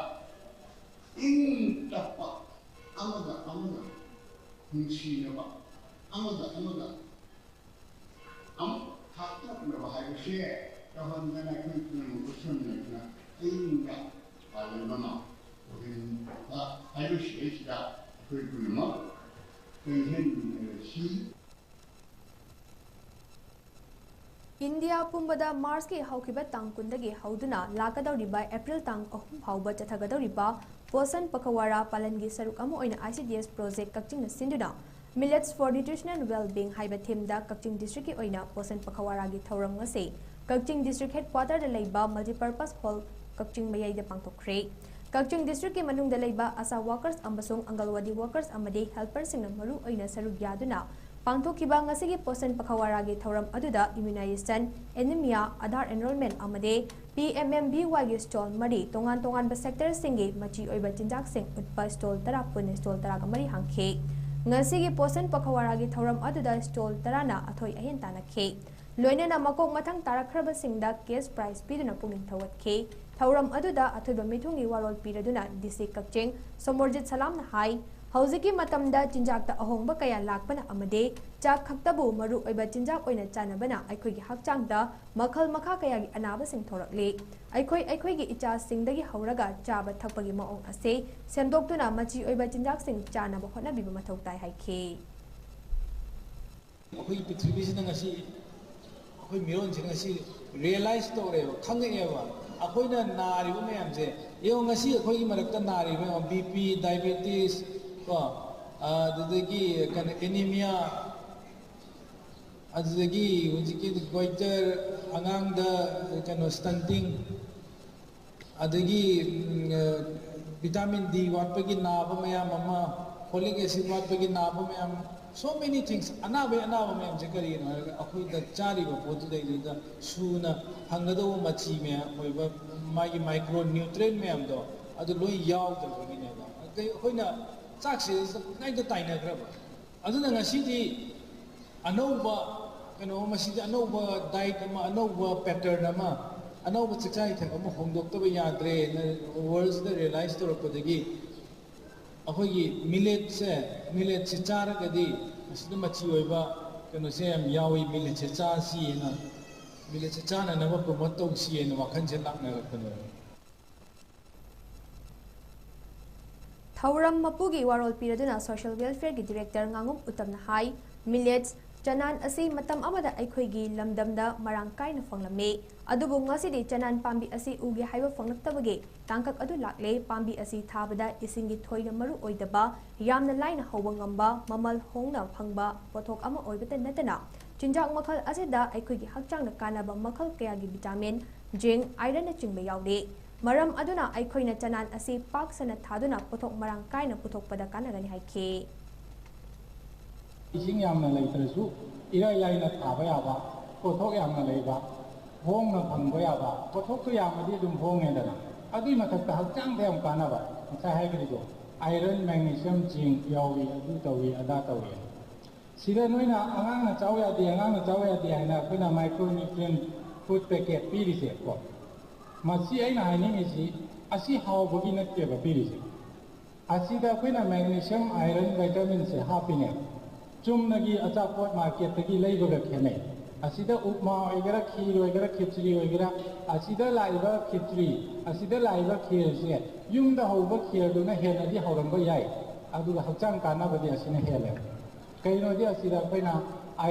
ꯏꯪ ꯇꯞꯄ, ꯑꯃꯒ ꯑꯃꯒ ꯅꯨꯡꯁꯤꯅꯕ, ꯑꯃꯒ ꯑꯃꯒ ꯑꯃꯨꯛ ꯊꯥꯞꯇꯣꯛꯅꯕ ꯍꯥꯏꯕꯁꯦ ꯇꯧꯍꯟꯗꯅ ꯑꯩꯈꯣꯏ ꯄꯨꯝꯅꯃꯛ ꯈꯨꯠꯁꯝꯅꯗꯨꯅ ꯑꯏꯪꯕ ꯄꯥꯂꯟ ꯑꯃ ꯑꯣꯏꯍꯟꯕ ꯍꯥꯏꯕꯁꯤꯗꯩꯁꯤꯗ ꯑꯩꯈꯣꯏ ꯄꯨꯝꯅꯃꯛ ꯆꯪꯁꯤꯟꯃꯤꯟꯅꯔꯁꯤ꯫ ꯏꯟꯗꯤꯌꯥ ꯄꯨꯝꯕꯗ ꯃꯥꯔꯆꯀꯤ ꯍꯧꯈꯤꯕ ꯇꯥꯡ ꯀꯨꯟꯗꯒꯤ ꯍꯧꯗꯨꯅ ꯂꯥꯛꯀꯗꯧꯔꯤꯕ ꯑꯦꯄ꯭ꯔꯤꯜ ꯇꯥꯡ ꯑꯍꯨꯝ ꯐꯥꯎꯕ ꯆꯠꯊꯒꯗꯧꯔꯤꯕ ꯄꯣꯁꯟ ꯄꯈꯋꯥꯔꯥ ꯄꯥꯂꯟꯒꯤ ꯁꯔꯨꯛ ꯑꯃ ꯑꯣꯏꯅ I C D S project ꯀꯛꯆꯤꯡꯅ ꯁꯤꯟꯗꯨꯅ Millets for Nutritional Well-being ꯍꯥꯏꯕ theme ꯗ ꯀꯛꯆꯤꯡ district ꯀꯤ ꯑꯣꯏꯅ ꯄꯣꯁꯟ ꯄꯈꯋꯥꯔꯥꯒꯤ ꯊꯧꯔꯝ ꯉꯁꯤ ꯀꯛꯆꯤꯡ district headquarter ꯗ ꯂꯩꯕ multipurpose hall ꯀꯛꯆꯤꯡ ꯃꯌꯥꯏꯗ ꯄꯥꯡꯊꯣꯛꯈ꯭ꯔꯦ꯫ ꯀꯛꯆꯤꯡ district ꯀꯤ ꯃꯅꯨꯡꯗ ꯂꯩꯕ ASHA workers ꯑꯃꯁꯨꯡ ꯑꯪꯒꯜꯋꯥꯗꯤ workers ꯑꯃꯗꯤ helper ꯁꯤꯡꯅ ꯃꯔꯨ ꯑꯣꯏꯅ ꯁꯔꯨꯛ ꯌꯥꯗꯨꯅ ꯄꯥꯡꯊꯣꯛꯈꯤꯕ ꯉꯁꯤꯒꯤ ꯄꯣꯁꯟ ꯄꯈꯋꯥꯔꯥꯒꯤ ꯊꯧꯔꯝ ꯑꯗꯨꯗ immunization, anemia, Aadhaar enrollment ꯑꯃꯗꯤ P M M B Y ꯒꯤ stall ꯃꯔꯤ, ꯇꯣꯉꯥꯟ ꯇꯣꯉꯥꯟꯕ sector ꯁꯤꯡꯒꯤ ꯃꯆꯤ ꯑꯣꯏꯕ ꯆꯤꯟꯖꯥꯛꯁꯤꯡ ꯎꯠꯄ stall ꯇꯔꯥ ꯄꯨꯟꯅ stall ꯇꯔꯥꯒ ꯃꯔꯤ ꯍꯥꯡꯈꯤ꯫ ꯉꯁꯤꯒꯤ ꯄꯣꯁꯟ ꯄꯈꯋꯥꯔꯥꯒꯤ ꯊꯧꯔꯝ ꯑꯗꯨꯗ stall ꯇꯔꯥꯅ ꯑꯊꯣꯏ ꯑꯍꯦꯟ ꯇꯥꯟꯅꯈꯤ꯫ ꯂꯣꯏꯅꯅ ꯃꯀꯣꯛ ꯃꯊꯪ ꯇꯥꯔꯛꯈ꯭ꯔꯕꯁꯤꯡꯗ cash prize ꯄꯤꯗꯨꯅ ꯄꯨꯛꯅꯤꯡ ꯊꯧꯒꯠꯈꯤ꯫ ꯊꯧꯔꯝ ꯑꯗꯨꯗ ꯑꯊꯣꯏꯕ ꯃꯤꯊꯨꯡꯒꯤ ꯋꯥꯔꯣꯜ ꯄꯤꯔꯗꯨꯅ D C ꯀꯛꯆꯤꯡ ꯁꯣꯃꯣꯔꯖꯤꯠ ꯁꯂꯥꯝꯅ ꯍꯥꯏ, ꯍꯧꯖꯤꯛꯀꯤ ꯃꯇꯝꯗ ꯆꯤꯟꯖꯥꯛꯇ ꯑꯍꯣꯡꯕ ꯀꯌꯥ ꯂꯥꯛꯄꯅ ꯑꯃꯗꯤ ꯆꯥꯛ ꯈꯛꯇꯕꯨ ꯃꯔꯨ ꯑꯣꯏꯕ ꯆꯤꯟꯖꯥꯛ ꯑꯣꯏꯅ ꯆꯥꯅꯕꯅ ꯑꯩꯈꯣꯏꯒꯤ ꯍꯛꯆꯥꯡꯗ ꯃꯈꯜ ꯃꯈꯥ ꯀꯌꯥꯒꯤ ꯑꯅꯥꯕꯁꯤꯡ ꯊꯣꯔꯛꯂꯤ꯫ ꯑꯩꯈꯣꯏ ꯑꯩꯈꯣꯏꯒꯤ ꯏꯆꯥꯁꯤꯡꯗꯒꯤ ꯍꯧꯔꯒ ꯆꯥꯕ ꯊꯛꯄꯒꯤ ꯃꯑꯣꯡ ꯑꯁꯤ ꯁꯦꯝꯗꯣꯛꯇꯨꯅ ꯃꯆꯤ ꯑꯣꯏꯕ ꯆꯤꯟꯖꯥꯛꯁꯤꯡ ꯆꯥꯅꯕ ꯍꯣꯠꯅꯕꯤꯕ ꯃꯊꯧ ꯇꯥꯏ ꯍꯥꯏꯈꯤ꯫ ꯑꯩꯈꯣꯏꯒꯤ ꯄ꯭ꯔꯤꯊꯤꯕꯤꯁꯤꯅ ꯉꯁꯤ, ꯑꯩꯈꯣꯏ ꯃꯤꯔꯣꯟꯁꯤꯅ ꯉꯁꯤ realize ꯇꯧꯔꯦꯕ, ꯈꯪꯉꯛꯑꯦꯕ꯫ ꯑꯩꯈꯣꯏꯅ ꯅꯥꯔꯤꯕ ꯃꯌꯥꯝꯁꯦ, ꯌꯦꯡꯉꯣ, ꯉꯁꯤ ꯑꯩꯈꯣꯏꯒꯤ ꯃꯔꯛꯇ ꯅꯥꯔꯤꯕ ꯃꯌꯥꯝ, B P, diabetes, ꯀꯣ, ꯑꯗꯨꯗꯒꯤ ꯀꯩꯅꯣ, anemia, ꯑꯗꯨꯗꯒꯤ ꯍꯧꯖꯤꯛꯀꯤ goiter, ꯑꯉꯥꯡꯗ ꯀꯩꯅꯣ, stunting, ꯑꯗꯒꯤ ꯎꯝ, ꯑ, vitamin D ꯋꯥꯠꯄꯒꯤ ꯅꯥꯕ ꯃꯌꯥꯝ ꯑꯃ, folic acid ꯋꯥꯠꯄꯒꯤ ꯅꯥꯕ ꯃꯌꯥꯝ, so many things, ꯑꯅꯥꯕꯒꯤ ꯑꯅꯥꯕ ꯃꯌꯥꯝꯁꯦ ꯀꯔꯤꯒꯤꯅꯣ ꯍꯥꯏꯔꯒ ꯑꯩꯈꯣꯏꯗ ꯆꯥꯔꯤꯕ ꯄꯣꯠꯇꯨꯗꯩꯗꯨꯗ ꯁꯨꯅ ꯐꯪꯒꯗꯧꯕ ꯃꯆꯤ ꯃꯌꯥꯝ ꯑꯣꯏꯕ, ꯃꯥꯒꯤ micronutrient ꯃꯌꯥꯝꯗꯣ ꯑꯗꯨ ꯂꯣꯏ ꯌꯥꯎꯗꯕꯒꯤꯅꯦꯕ꯫ ꯑꯗꯩ ꯑꯩꯈꯣꯏꯅ ꯆꯥꯛꯁꯦ ꯄꯨꯡꯇꯥꯏꯗ ꯇꯥꯏꯅꯈ꯭ꯔꯕ꯫ ꯑꯗꯨꯅ ꯉꯁꯤꯗꯤ ꯑꯅꯧꯕ ꯀꯩꯅꯣ, ꯃꯁꯤꯗꯤ ꯑꯅꯧꯕ diet ꯑꯃ, ꯑꯅꯧꯕ pattern ꯑꯃ, ꯑꯅꯧꯕ ꯆꯥꯛꯆꯥ ꯏꯊꯛ ꯑꯃ ꯍꯣꯡꯗꯣꯛꯇꯕ ꯌꯥꯗ꯭ꯔꯦꯅ worldꯁꯤꯗ realize ꯇꯧꯔꯛꯄꯗꯒꯤ ꯑꯩꯈꯣꯏꯒꯤ milletꯁꯦ, milletꯁꯦ ꯆꯥꯔꯒꯗꯤ ꯃꯁꯤꯗ ꯃꯆꯤ ꯑꯣꯏꯕ ꯀꯩꯅꯣꯁꯦ ꯌꯥꯝ ꯌꯥꯎꯏ, milletꯁꯦ ꯆꯥꯁꯤꯅ, milletꯁꯦ ꯆꯥꯅꯅꯕ promote ꯇꯧꯁꯤꯅ ꯋꯥꯈꯜꯁꯦ ꯂꯥꯛꯅꯔꯛꯄꯅꯦꯕ꯫ ꯊꯧꯔꯝ ꯃꯄꯨꯒꯤ ꯋꯥꯔꯣꯜ ꯄꯤꯔꯗꯨꯅ Social Welfareꯒꯤ Director ꯉꯥꯉꯨꯝ ꯎꯇꯝꯅ ꯍꯥꯏ, millets ꯆꯅꯥꯟ ꯑꯁꯤ ꯃꯇꯝ ꯑꯃꯗ ꯑꯩꯈꯣꯏꯒꯤ ꯂꯝꯗꯝꯗ ꯃꯔꯥꯡ ꯀꯥꯏꯅ ꯐꯪꯂꯝꯃꯤ, ꯑꯗꯨꯕꯨ ꯉꯁꯤꯗꯤ ꯆꯅꯥꯟ ꯄꯥꯝꯕꯤ ꯑꯁꯤ ꯎꯒꯦ ꯍꯥꯏꯕ ꯐꯪꯂꯛꯇꯕꯒꯤ ꯇꯥꯡꯀꯛ ꯑꯗꯨ ꯂꯥꯛꯂꯦ꯫ ꯄꯥꯝꯕꯤ ꯑꯁꯤ ꯊꯥꯕꯗ ꯏꯁꯤꯡꯒꯤ ꯊꯣꯏꯅ ꯃꯔꯨ ꯑꯣꯏꯗꯕ, ꯌꯥꯝꯅ ꯂꯥꯏꯅ ꯍꯧꯕ ꯉꯝꯕ, ꯃꯃꯜ ꯍꯣꯡꯅ ꯐꯪꯕ ꯄꯣꯠꯊꯣꯛ ꯑꯃ ꯑꯣꯏꯕꯇ ꯅꯠꯇꯅ, ꯆꯤꯟꯖꯥꯛ ꯃꯈꯜ ꯑꯁꯤꯗ ꯑꯩꯈꯣꯏꯒꯤ ꯍꯛꯆꯥꯡꯗ ꯀꯥꯟꯅꯕ ꯃꯈꯜ ꯀꯌꯥꯒꯤ vitamin, zinc, ironꯅꯆꯤꯡꯕ ꯌꯥꯎꯔꯤ꯫ ꯃꯔꯝ ꯑꯗꯨꯅ ꯑꯩꯈꯣꯏꯅ ꯆꯅꯥꯟ ꯑꯁꯤ ꯄꯥꯛ ꯁꯟꯅ ꯊꯥꯗꯨꯅ ꯄꯣꯠꯊꯣꯛ ꯃꯔꯥꯡ ꯀꯥꯏꯅ ꯄꯨꯊꯣꯛꯄꯗ ꯀꯥꯟꯅꯒꯅꯤ ꯍꯥꯏꯈꯤ꯫ ꯏꯁꯤꯡ ꯌꯥꯝꯅ ꯂꯩꯇ꯭ꯔꯁꯨ ꯏꯔꯥꯏ ꯂꯥꯏꯅ ꯊꯥꯕ ꯌꯥꯕ, ꯄꯣꯠꯊꯣꯛ ꯌꯥꯝꯅ ꯂꯩꯕ, ꯍꯣꯡꯅ ꯐꯪꯕ ꯌꯥꯕ, ꯄꯣꯠꯊꯣꯛꯁꯨ ꯌꯥꯝꯃꯗꯤ ꯑꯗꯨꯝ ꯍꯣꯡꯉꯦꯗꯅ꯫ ꯑꯗꯨꯒꯤ ꯃꯊꯛꯇ ꯍꯛꯆꯥꯡꯗ ꯌꯥꯝ ꯀꯥꯟꯅꯕ, ꯉꯁꯥꯏ ꯍꯥꯏꯕꯗꯨꯗꯣ, iron, magnesium, zinc ꯌꯥꯎꯏ, ꯑꯗꯨ ꯇꯧꯏ, ꯑꯗꯥ ꯇꯧꯏ꯫ ꯁꯤꯗ ꯅꯣꯏꯅ ꯑꯉꯥꯡꯅ ꯆꯥꯎ ꯌꯥꯗꯦ, ꯑꯉꯥꯡꯅ ꯆꯥꯎ ꯌꯥꯗꯦ ꯍꯥꯏꯅ ꯑꯩꯈꯣꯏꯅ micronutrient food packet ꯄꯤꯔꯤꯁꯦ ꯀꯣ, ꯃꯁꯤ ꯑꯩꯅ ꯍꯥꯏꯅꯤꯡꯉꯤꯁꯤ ꯑꯁꯤ ꯍꯥꯎꯕꯒꯤ ꯅꯠꯇꯦꯕ ꯄꯤꯔꯤꯁꯦ꯫ ꯑꯁꯤꯗ ꯑꯩꯈꯣꯏꯅ magnesium, iron, vitaminꯁꯦ ꯍꯥꯞꯄꯤꯅꯦ꯫ ꯆꯨꯝꯅꯒꯤ ꯑꯆꯥꯄꯣꯠ marketꯇꯒꯤ ꯂꯩꯕꯒ ꯈꯦꯠꯅꯩ꯫ ꯑꯁꯤꯗ ꯎꯞꯃꯥ ꯑꯣꯏꯒꯦꯔꯥ, ꯈꯤꯔ ꯑꯣꯏꯒꯦꯔꯥ, ꯈꯤꯆ꯭ꯔꯤ ꯑꯣꯏꯒꯦꯔꯥ, ꯑꯁꯤꯗ ꯂꯥꯛꯏꯕ ꯈꯤꯆ꯭ꯔꯤ, ꯑꯁꯤꯗ ꯂꯥꯛꯏꯕ ꯈꯤꯔꯁꯦ ꯌꯨꯝꯗ ꯍꯧꯕ ꯈꯤꯔꯗꯨꯅ ꯍꯦꯟꯅꯗꯤ ꯍꯧꯔꯝꯕ ꯌꯥꯏ, ꯑꯗꯨꯒ ꯍꯛꯆꯥꯡ ꯀꯥꯟꯅꯕꯗꯤ ꯑꯁꯤꯅ ꯍꯦꯜꯂꯦ꯫ ꯀꯩꯅꯣꯗꯤ ꯑꯁꯤꯗ ꯑꯩꯈꯣꯏꯅ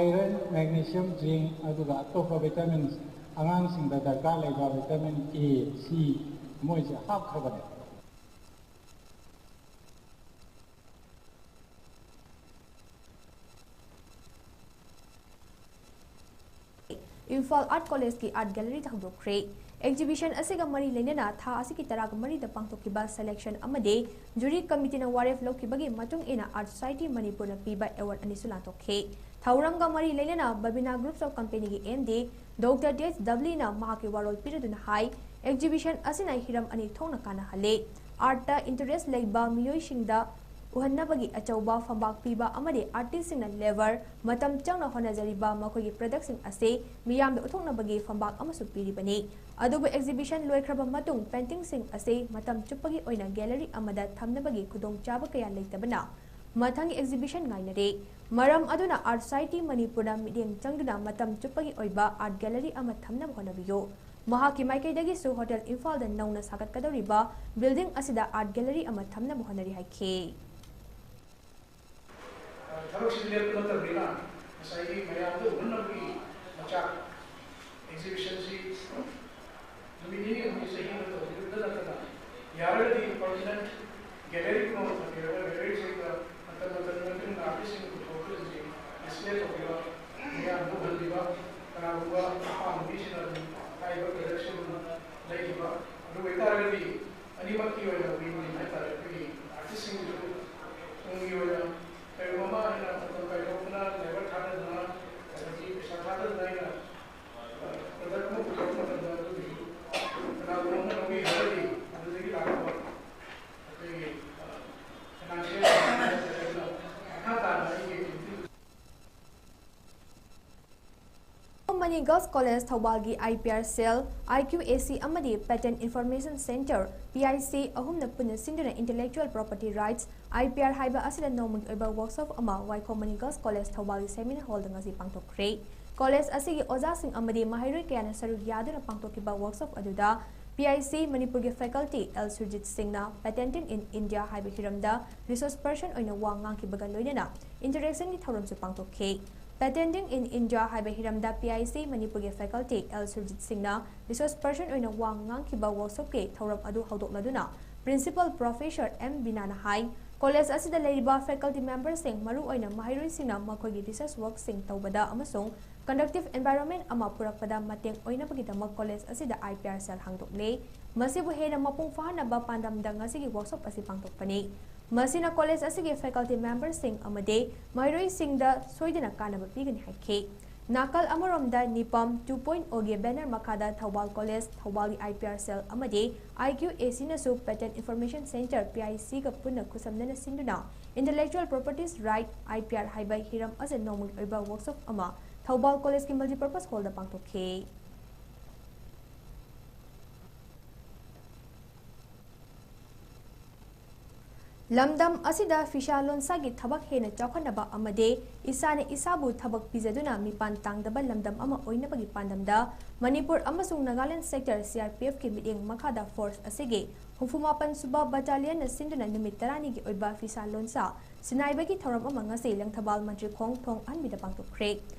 iron, magnesium, zinc, ꯑꯗꯨꯒ ꯑꯇꯣꯞꯄ vitamins, ꯑꯉꯥꯡꯁꯤꯡꯗ ꯗꯔꯀꯥꯔ ꯂꯩꯕ vitamin A, C ꯃꯣꯏꯁꯦ ꯍꯥꯞꯈ꯭ꯔꯕꯅꯦ꯫ Imphal Art Collegeꯀꯤ Art Galleryꯗ ꯍꯧꯗꯣꯛꯈ꯭ꯔꯦ꯫ Exhibition ꯑꯁꯤꯒ ꯃꯔꯤ ꯂꯩꯅꯅ ꯊꯥ ꯑꯁꯤꯒꯤ ꯇꯔꯥꯒ ꯃꯔꯤꯗ ꯄꯥꯡꯊꯣꯛꯈꯤꯕ selection ꯑꯃꯗꯤ jury committeeꯅ ꯋꯥꯔꯦꯞ ꯂꯧꯈꯤꯕꯒꯤ ꯃꯇꯨꯡ ꯏꯟꯅ Art Society ꯃꯅꯤꯄꯨꯔꯅ ꯄꯤꯕ award ꯑꯅꯤꯁꯨ ꯂꯥꯟꯊꯣꯛꯈꯤ꯫ ꯊꯧꯔꯝꯒ ꯃꯔꯤ ꯂꯩꯅꯅ Babina Groups of Companyꯒꯤ MD Doctor Th Dublyꯅ ꯃꯍꯥꯛꯀꯤ ꯋꯥꯔꯣꯜ ꯄꯤꯔꯗꯨꯅ ꯍꯥꯏ, exhibition ꯑꯁꯤꯅ ꯍꯤꯔꯝ ꯑꯅꯤ ꯊꯣꯛꯅ ꯀꯥꯟꯅꯍꯜꯂꯤ꯫ Artꯇ interest ꯂꯩꯕ ꯃꯤꯑꯣꯏꯁꯤꯡꯗ ꯎꯍꯟꯅꯕꯒꯤ ꯑꯆꯧꯕ ꯐꯝꯕꯥꯛ ꯄꯤꯕ ꯑꯃꯗꯤ artistꯁꯤꯡꯅ labour, ꯃꯇꯝ ꯆꯪꯅ ꯍꯣꯠꯅꯖꯔꯤꯕ ꯃꯈꯣꯏꯒꯤ productꯁꯤꯡ ꯑꯁꯤ ꯃꯤꯌꯥꯝꯗ ꯎꯠꯊꯣꯛꯅꯕꯒꯤ ꯐꯝꯕꯥꯛ ꯑꯃꯁꯨ ꯄꯤꯔꯤꯕꯅꯤ꯫ ꯑꯗꯨꯕꯨ exhibition ꯂꯣꯏꯈ꯭ꯔꯕ ꯃꯇꯨꯡ paintingꯁꯤꯡ ꯑꯁꯤ ꯃꯇꯝ ꯆꯨꯞꯄꯒꯤ ꯑꯣꯏꯅ gallery ꯑꯃꯗ ꯊꯝꯅꯕꯒꯤ ꯈꯨꯗꯣꯡꯆꯥꯕ ꯀꯌꯥ ꯂꯩꯇꯕꯅ ꯃꯊꯪꯒꯤ exhibition ꯉꯥꯏꯅꯔꯤ꯫ ꯃꯔꯝ ꯑꯗꯨꯅ Art Society ꯃꯅꯤꯄꯨꯔꯅ ꯃꯤꯠꯌꯦꯡ ꯆꯪꯗꯨꯅ ꯃꯇꯝ ꯆꯨꯞꯄꯒꯤ ꯑꯣꯏꯕ art gallery ꯑꯃ ꯊꯝꯅꯕ ꯍꯣꯠꯅꯕꯤꯌꯨ꯫ ꯃꯍꯥꯛꯀꯤ ꯃꯥꯏꯀꯩꯗꯒꯤꯁꯨ ꯍꯣꯇꯦꯜ ꯏꯝꯐꯥꯜꯗ ꯅꯧꯅ ꯁꯥꯒꯠꯀꯗꯧꯔꯤꯕ building ꯑꯁꯤꯗ art gallery ꯑꯃ ꯊꯝꯅꯕ ꯍꯣꯠꯅꯔꯤ ꯍꯥꯏꯈꯤ꯫ ꯊꯕꯛꯁꯤ ꯂꯦꯞꯄ ꯅꯠꯇꯕꯅꯤꯅ ꯉꯁꯥꯏꯒꯤ ꯃꯌꯥꯝꯗ ꯎꯍꯟꯅꯕꯒꯤ ꯃꯆꯥꯛ ꯑꯦꯛꯖꯤꯕꯤꯁꯟꯁꯤ ꯅꯨꯃꯤꯠ ꯅꯤꯅꯤ ꯍꯨꯝꯅꯤ ꯆꯍꯤ ꯑꯃꯗ ꯇꯧꯕꯤꯕꯗ ꯅꯠꯇꯅ ꯌꯥꯔꯒꯗꯤ ꯄꯔꯃꯤꯅꯦꯟ ꯒꯦꯂꯔꯤꯒꯨꯝꯕ ꯑꯃ ꯊꯝꯕꯤꯔꯒ ꯒꯦꯂꯔꯤꯁꯤꯗ ꯃꯇꯝ ꯃꯇꯝꯒꯤ ꯃꯇꯨꯡ ꯏꯟꯅ ꯑꯥꯔꯇꯤꯁꯁꯤꯡꯒꯤ ꯄꯨꯊꯣꯔꯛꯄꯁꯤꯡꯁꯤ ꯗꯤꯁꯄ꯭ꯂꯦ ꯇꯧꯕꯤꯕ, ꯃꯤꯌꯥꯝꯗ ꯎꯍꯟꯕꯤꯕ, ꯀꯅꯥꯒꯨꯝꯕ ꯑꯄꯥꯝꯕ ꯃꯤꯁꯤꯡꯅ ꯑꯗꯨꯝ ꯍꯥꯏꯔꯤꯕ ꯄ꯭ꯔꯗꯛꯁꯤꯡ ꯂꯩꯔꯤꯕ꯫ ꯑꯗꯨ ꯑꯣꯏꯇꯥꯔꯒꯗꯤ ꯑꯅꯤꯃꯛꯀꯤ ꯑꯣꯏꯅ ꯋꯤꯟ ꯋꯤꯟ ꯍꯥꯏꯇꯥꯔꯦ꯫ ꯑꯩꯈꯣꯏꯒꯤ ꯑꯥꯔꯇꯤꯁꯁꯤꯡꯒꯤꯁꯨ ꯇꯨꯡꯒꯤ ꯑꯣꯏꯅ ꯀꯔꯤꯒꯨꯝꯕ ꯑꯃ ꯑꯩꯅ ꯃꯇꯝ ꯀꯥꯏꯊꯣꯛꯇꯅ ꯂꯦꯕꯔ ꯊꯥꯗꯗꯅ ꯑꯗꯒꯤ ꯄꯩꯁꯥ ꯊꯥꯗꯗꯅ ꯑꯩꯅ ꯄ꯭ꯔꯗꯛ ꯑꯃ ꯄꯨꯊꯣꯛꯄ ꯃꯇꯝꯗ ꯑꯗꯨꯒꯤꯁꯨ ꯀꯅꯥꯒꯨꯝꯕ ꯑꯃ ꯂꯧꯕꯤꯔꯒꯗꯤ ꯑꯗꯨꯗꯒꯤ ꯂꯥꯛꯄ ꯑꯩꯈꯣꯏꯒꯤ ꯐꯥꯏꯅꯥꯟꯁꯤꯌꯦꯜ ꯃꯈꯥ ꯇꯥꯅ ꯑꯩꯒꯤ ꯑꯦꯛꯇꯤꯚꯤꯇꯤ ꯃꯅꯤ ꯒꯔꯜꯁ ꯀꯣꯂꯦꯖ ꯊꯧꯕꯥꯜꯒꯤ I P R cell, I Q A C ꯑꯃꯗꯤ Patent Information Center, P I C, ꯑꯍꯨꯝꯅ ꯄꯨꯟꯅ ꯁꯤꯟꯗꯨꯅ Intellectual Property Rights, I P R ꯍꯥꯏꯕ ꯑꯁꯤꯗ ꯅꯣꯡꯃꯒꯤ ꯑꯣꯏꯕ ꯋꯥꯔꯛꯁꯣꯞ ꯑꯃ ꯋꯥꯏꯈꯣꯝ ꯃꯅꯤ ꯒꯔꯜꯁ ꯀꯣꯂꯦꯖ ꯊꯧꯕꯥꯜꯒꯤ ꯁꯦꯃꯤꯅꯥꯔ ꯍꯣꯜꯗ ꯉꯁꯤ ꯄꯥꯡꯊꯣꯛꯈ꯭ꯔꯦ꯫ ꯀꯣꯂꯦꯖ ꯑꯁꯤꯒꯤ ꯑꯣꯖꯥꯁꯤꯡ ꯑꯃꯗꯤ ꯃꯍꯩꯔꯣꯏ ꯀꯌꯥꯅ ꯁꯔꯨꯛ ꯌꯥꯗꯨꯅ ꯄꯥꯡꯊꯣꯛꯈꯤꯕ ꯋꯥꯔꯛꯁꯣꯞ ꯑꯗꯨꯗ P I C ꯃꯅꯤꯄꯨꯔꯒꯤ ꯐꯦꯀꯜꯇꯤ ꯑꯦꯜ ꯁꯨꯔꯖꯤꯠ ꯁꯤꯡꯅ Patenting in India ꯍꯥꯏꯕ ꯍꯤꯔꯝꯗ ꯔꯤꯁꯣꯔꯁ ꯄꯔꯁꯟ ꯑꯣꯏꯅ ꯋꯥ ꯉꯥꯡꯈꯤꯕꯒ ꯂꯣꯏꯅꯅ ꯏꯟꯇꯔꯦꯛꯁꯟꯒꯤ ꯊꯧꯔꯝꯁꯨ ꯄꯥꯡꯊꯣꯛꯈꯤ꯫ Patenting in India ꯍꯥꯏꯕ ꯍꯤꯔꯝꯗ P I C ꯃꯅꯤꯄꯨꯔꯒꯤ ꯐꯦꯀꯜꯇꯤ ꯑꯦꯜ ꯁꯨꯔꯖꯤꯠ ꯁꯤꯡꯅ ꯔꯤꯁꯣꯔꯁ ꯄꯔꯁꯟ ꯑꯣꯏꯅ ꯋꯥ ꯉꯥꯡꯈꯤꯕ ꯋꯥꯔꯛꯁꯣꯞꯀꯤ ꯊꯧꯔꯝ ꯑꯗꯨ ꯍꯧꯗꯣꯛꯂꯗꯨꯅ Principal Professor M ꯕꯤꯅꯥꯅ ꯍꯥꯏ, ꯀꯣꯂꯦꯖ ꯑꯁꯤꯗ ꯂꯩꯔꯤꯕ ꯐꯦꯀꯜꯇꯤ ꯃꯦꯝꯕꯔꯁꯤꯡ, ꯃꯔꯨꯑꯣꯏꯅ ꯃꯍꯩꯔꯣꯏꯁꯤꯡꯅ ꯃꯈꯣꯏꯒꯤ ꯔꯤꯁꯔꯁ ꯋꯥꯔꯛꯁꯤꯡ ꯇꯧꯕꯗ ꯑꯃꯁꯨꯡ ꯀꯟꯗꯛꯇꯤꯞ ꯑꯦꯟꯚꯥꯏꯔꯣꯟꯃꯦꯟ ꯑꯃ ꯄꯨꯔꯛꯄꯗ ꯃꯇꯦꯡ ꯑꯣꯏꯅꯕꯒꯤꯗꯃꯛ ꯀꯣꯂꯦꯖ ꯑꯁꯤꯗ I P R cell ꯍꯥꯡꯗꯣꯛꯂꯦ꯫ ꯃꯁꯤꯕꯨ ꯍꯦꯟꯅ ꯃꯄꯨꯡ ꯐꯥꯍꯟꯅꯕ ꯄꯥꯟꯗꯝꯗ ꯉꯁꯤꯒꯤ ꯋꯥꯔꯛꯁꯣꯞ ꯑꯁꯤ ꯄꯥꯡꯊꯣꯛꯄꯅꯤ꯫ ꯃꯁꯤꯅ ꯀꯣꯂꯦꯖ ꯑꯁꯤꯒꯤ ꯐꯦꯀꯜꯇꯤ ꯃꯦꯝꯕꯔꯁꯤꯡ ꯑꯃꯗꯤ ꯃꯍꯩꯔꯣꯏꯁꯤꯡꯗ ꯁꯣꯏꯗꯅ ꯀꯥꯟꯅꯕ ꯄꯤꯒꯅꯤ ꯍꯥꯏꯈꯤ꯫ ꯅꯥꯀꯜ ꯑꯃꯔꯣꯝꯗ ꯅꯤꯄꯝ two point O ꯒꯤ ꯕꯦꯅꯔ ꯃꯈꯥꯗ ꯊꯧꯕꯥꯜ ꯀꯣꯂꯦꯖ, ꯊꯧꯕꯥꯜꯒꯤ I P R cell ꯑꯃꯗꯤ I Q A C ꯅꯁꯨ Patent Information Center, P I C ꯒ ꯄꯨꯟꯅ ꯈꯨꯠꯁꯝꯅꯅ ꯁꯤꯟꯗꯨꯅ Intellectual Properties Right, I P R ꯍꯥꯏꯕ ꯍꯤꯔꯝ ꯑꯁꯤ ꯅꯣꯡꯃꯒꯤ ꯑꯣꯏꯕ ꯋꯥꯔꯛꯁꯣꯞ ꯑꯃ ꯊꯧꯕꯥꯜ ꯀꯣꯂꯦꯖꯀꯤ ꯃꯜꯇꯤꯄꯔꯄꯁ ꯍꯣꯜꯗ ꯄꯥꯡꯊꯣꯛꯈꯤ꯫ ꯂꯝꯗꯝ ꯑꯁꯤꯗ ꯐꯤꯁꯥ ꯂꯣꯟꯁꯥꯒꯤ ꯊꯕꯛ ꯍꯦꯟꯅ ꯆꯥꯎꯈꯠꯅꯕ ꯑꯃꯗꯤ ꯏꯁꯥꯅ ꯏꯁꯥꯕꯨ ꯊꯕꯛ ꯄꯤꯖꯗꯨꯅ ꯃꯤꯄꯥꯟ ꯇꯥꯡꯗꯕ ꯂꯝꯗꯝ ꯑꯃ ꯑꯣꯏꯅꯕꯒꯤ ꯄꯥꯟꯗꯝꯗ ꯃꯅꯤꯄꯨꯔ ꯑꯃꯁꯨꯡ Nagaland sector C R P ꯑꯦꯐꯀꯤ ꯃꯤꯠꯌꯦꯡ ꯃꯈꯥꯗ ꯐꯣꯔꯁ ꯑꯁꯤꯒꯤ ꯍꯨꯝꯐꯨ ꯃꯥꯄꯟ ꯁꯨꯕ ꯕꯠꯇꯥꯂꯤꯌꯟꯅ ꯁꯤꯟꯗꯨꯅ ꯅꯨꯃꯤꯠ ꯇꯔꯥꯅꯤꯒꯤ ꯑꯣꯏꯕ ꯐꯤꯁꯥ ꯂꯣꯟꯁꯥ ꯁꯤꯟꯅꯥꯏꯕꯒꯤ ꯊꯧꯔꯝ ꯑꯃ ꯉꯁꯤ ꯂꯪꯊꯕꯥꯜ ꯃꯟꯇ꯭ꯔꯤꯈꯣꯡ ꯊꯣꯡ ꯑꯍꯟꯕꯤꯗ ꯄꯥꯡꯊꯣꯛꯈ꯭ꯔꯦ꯫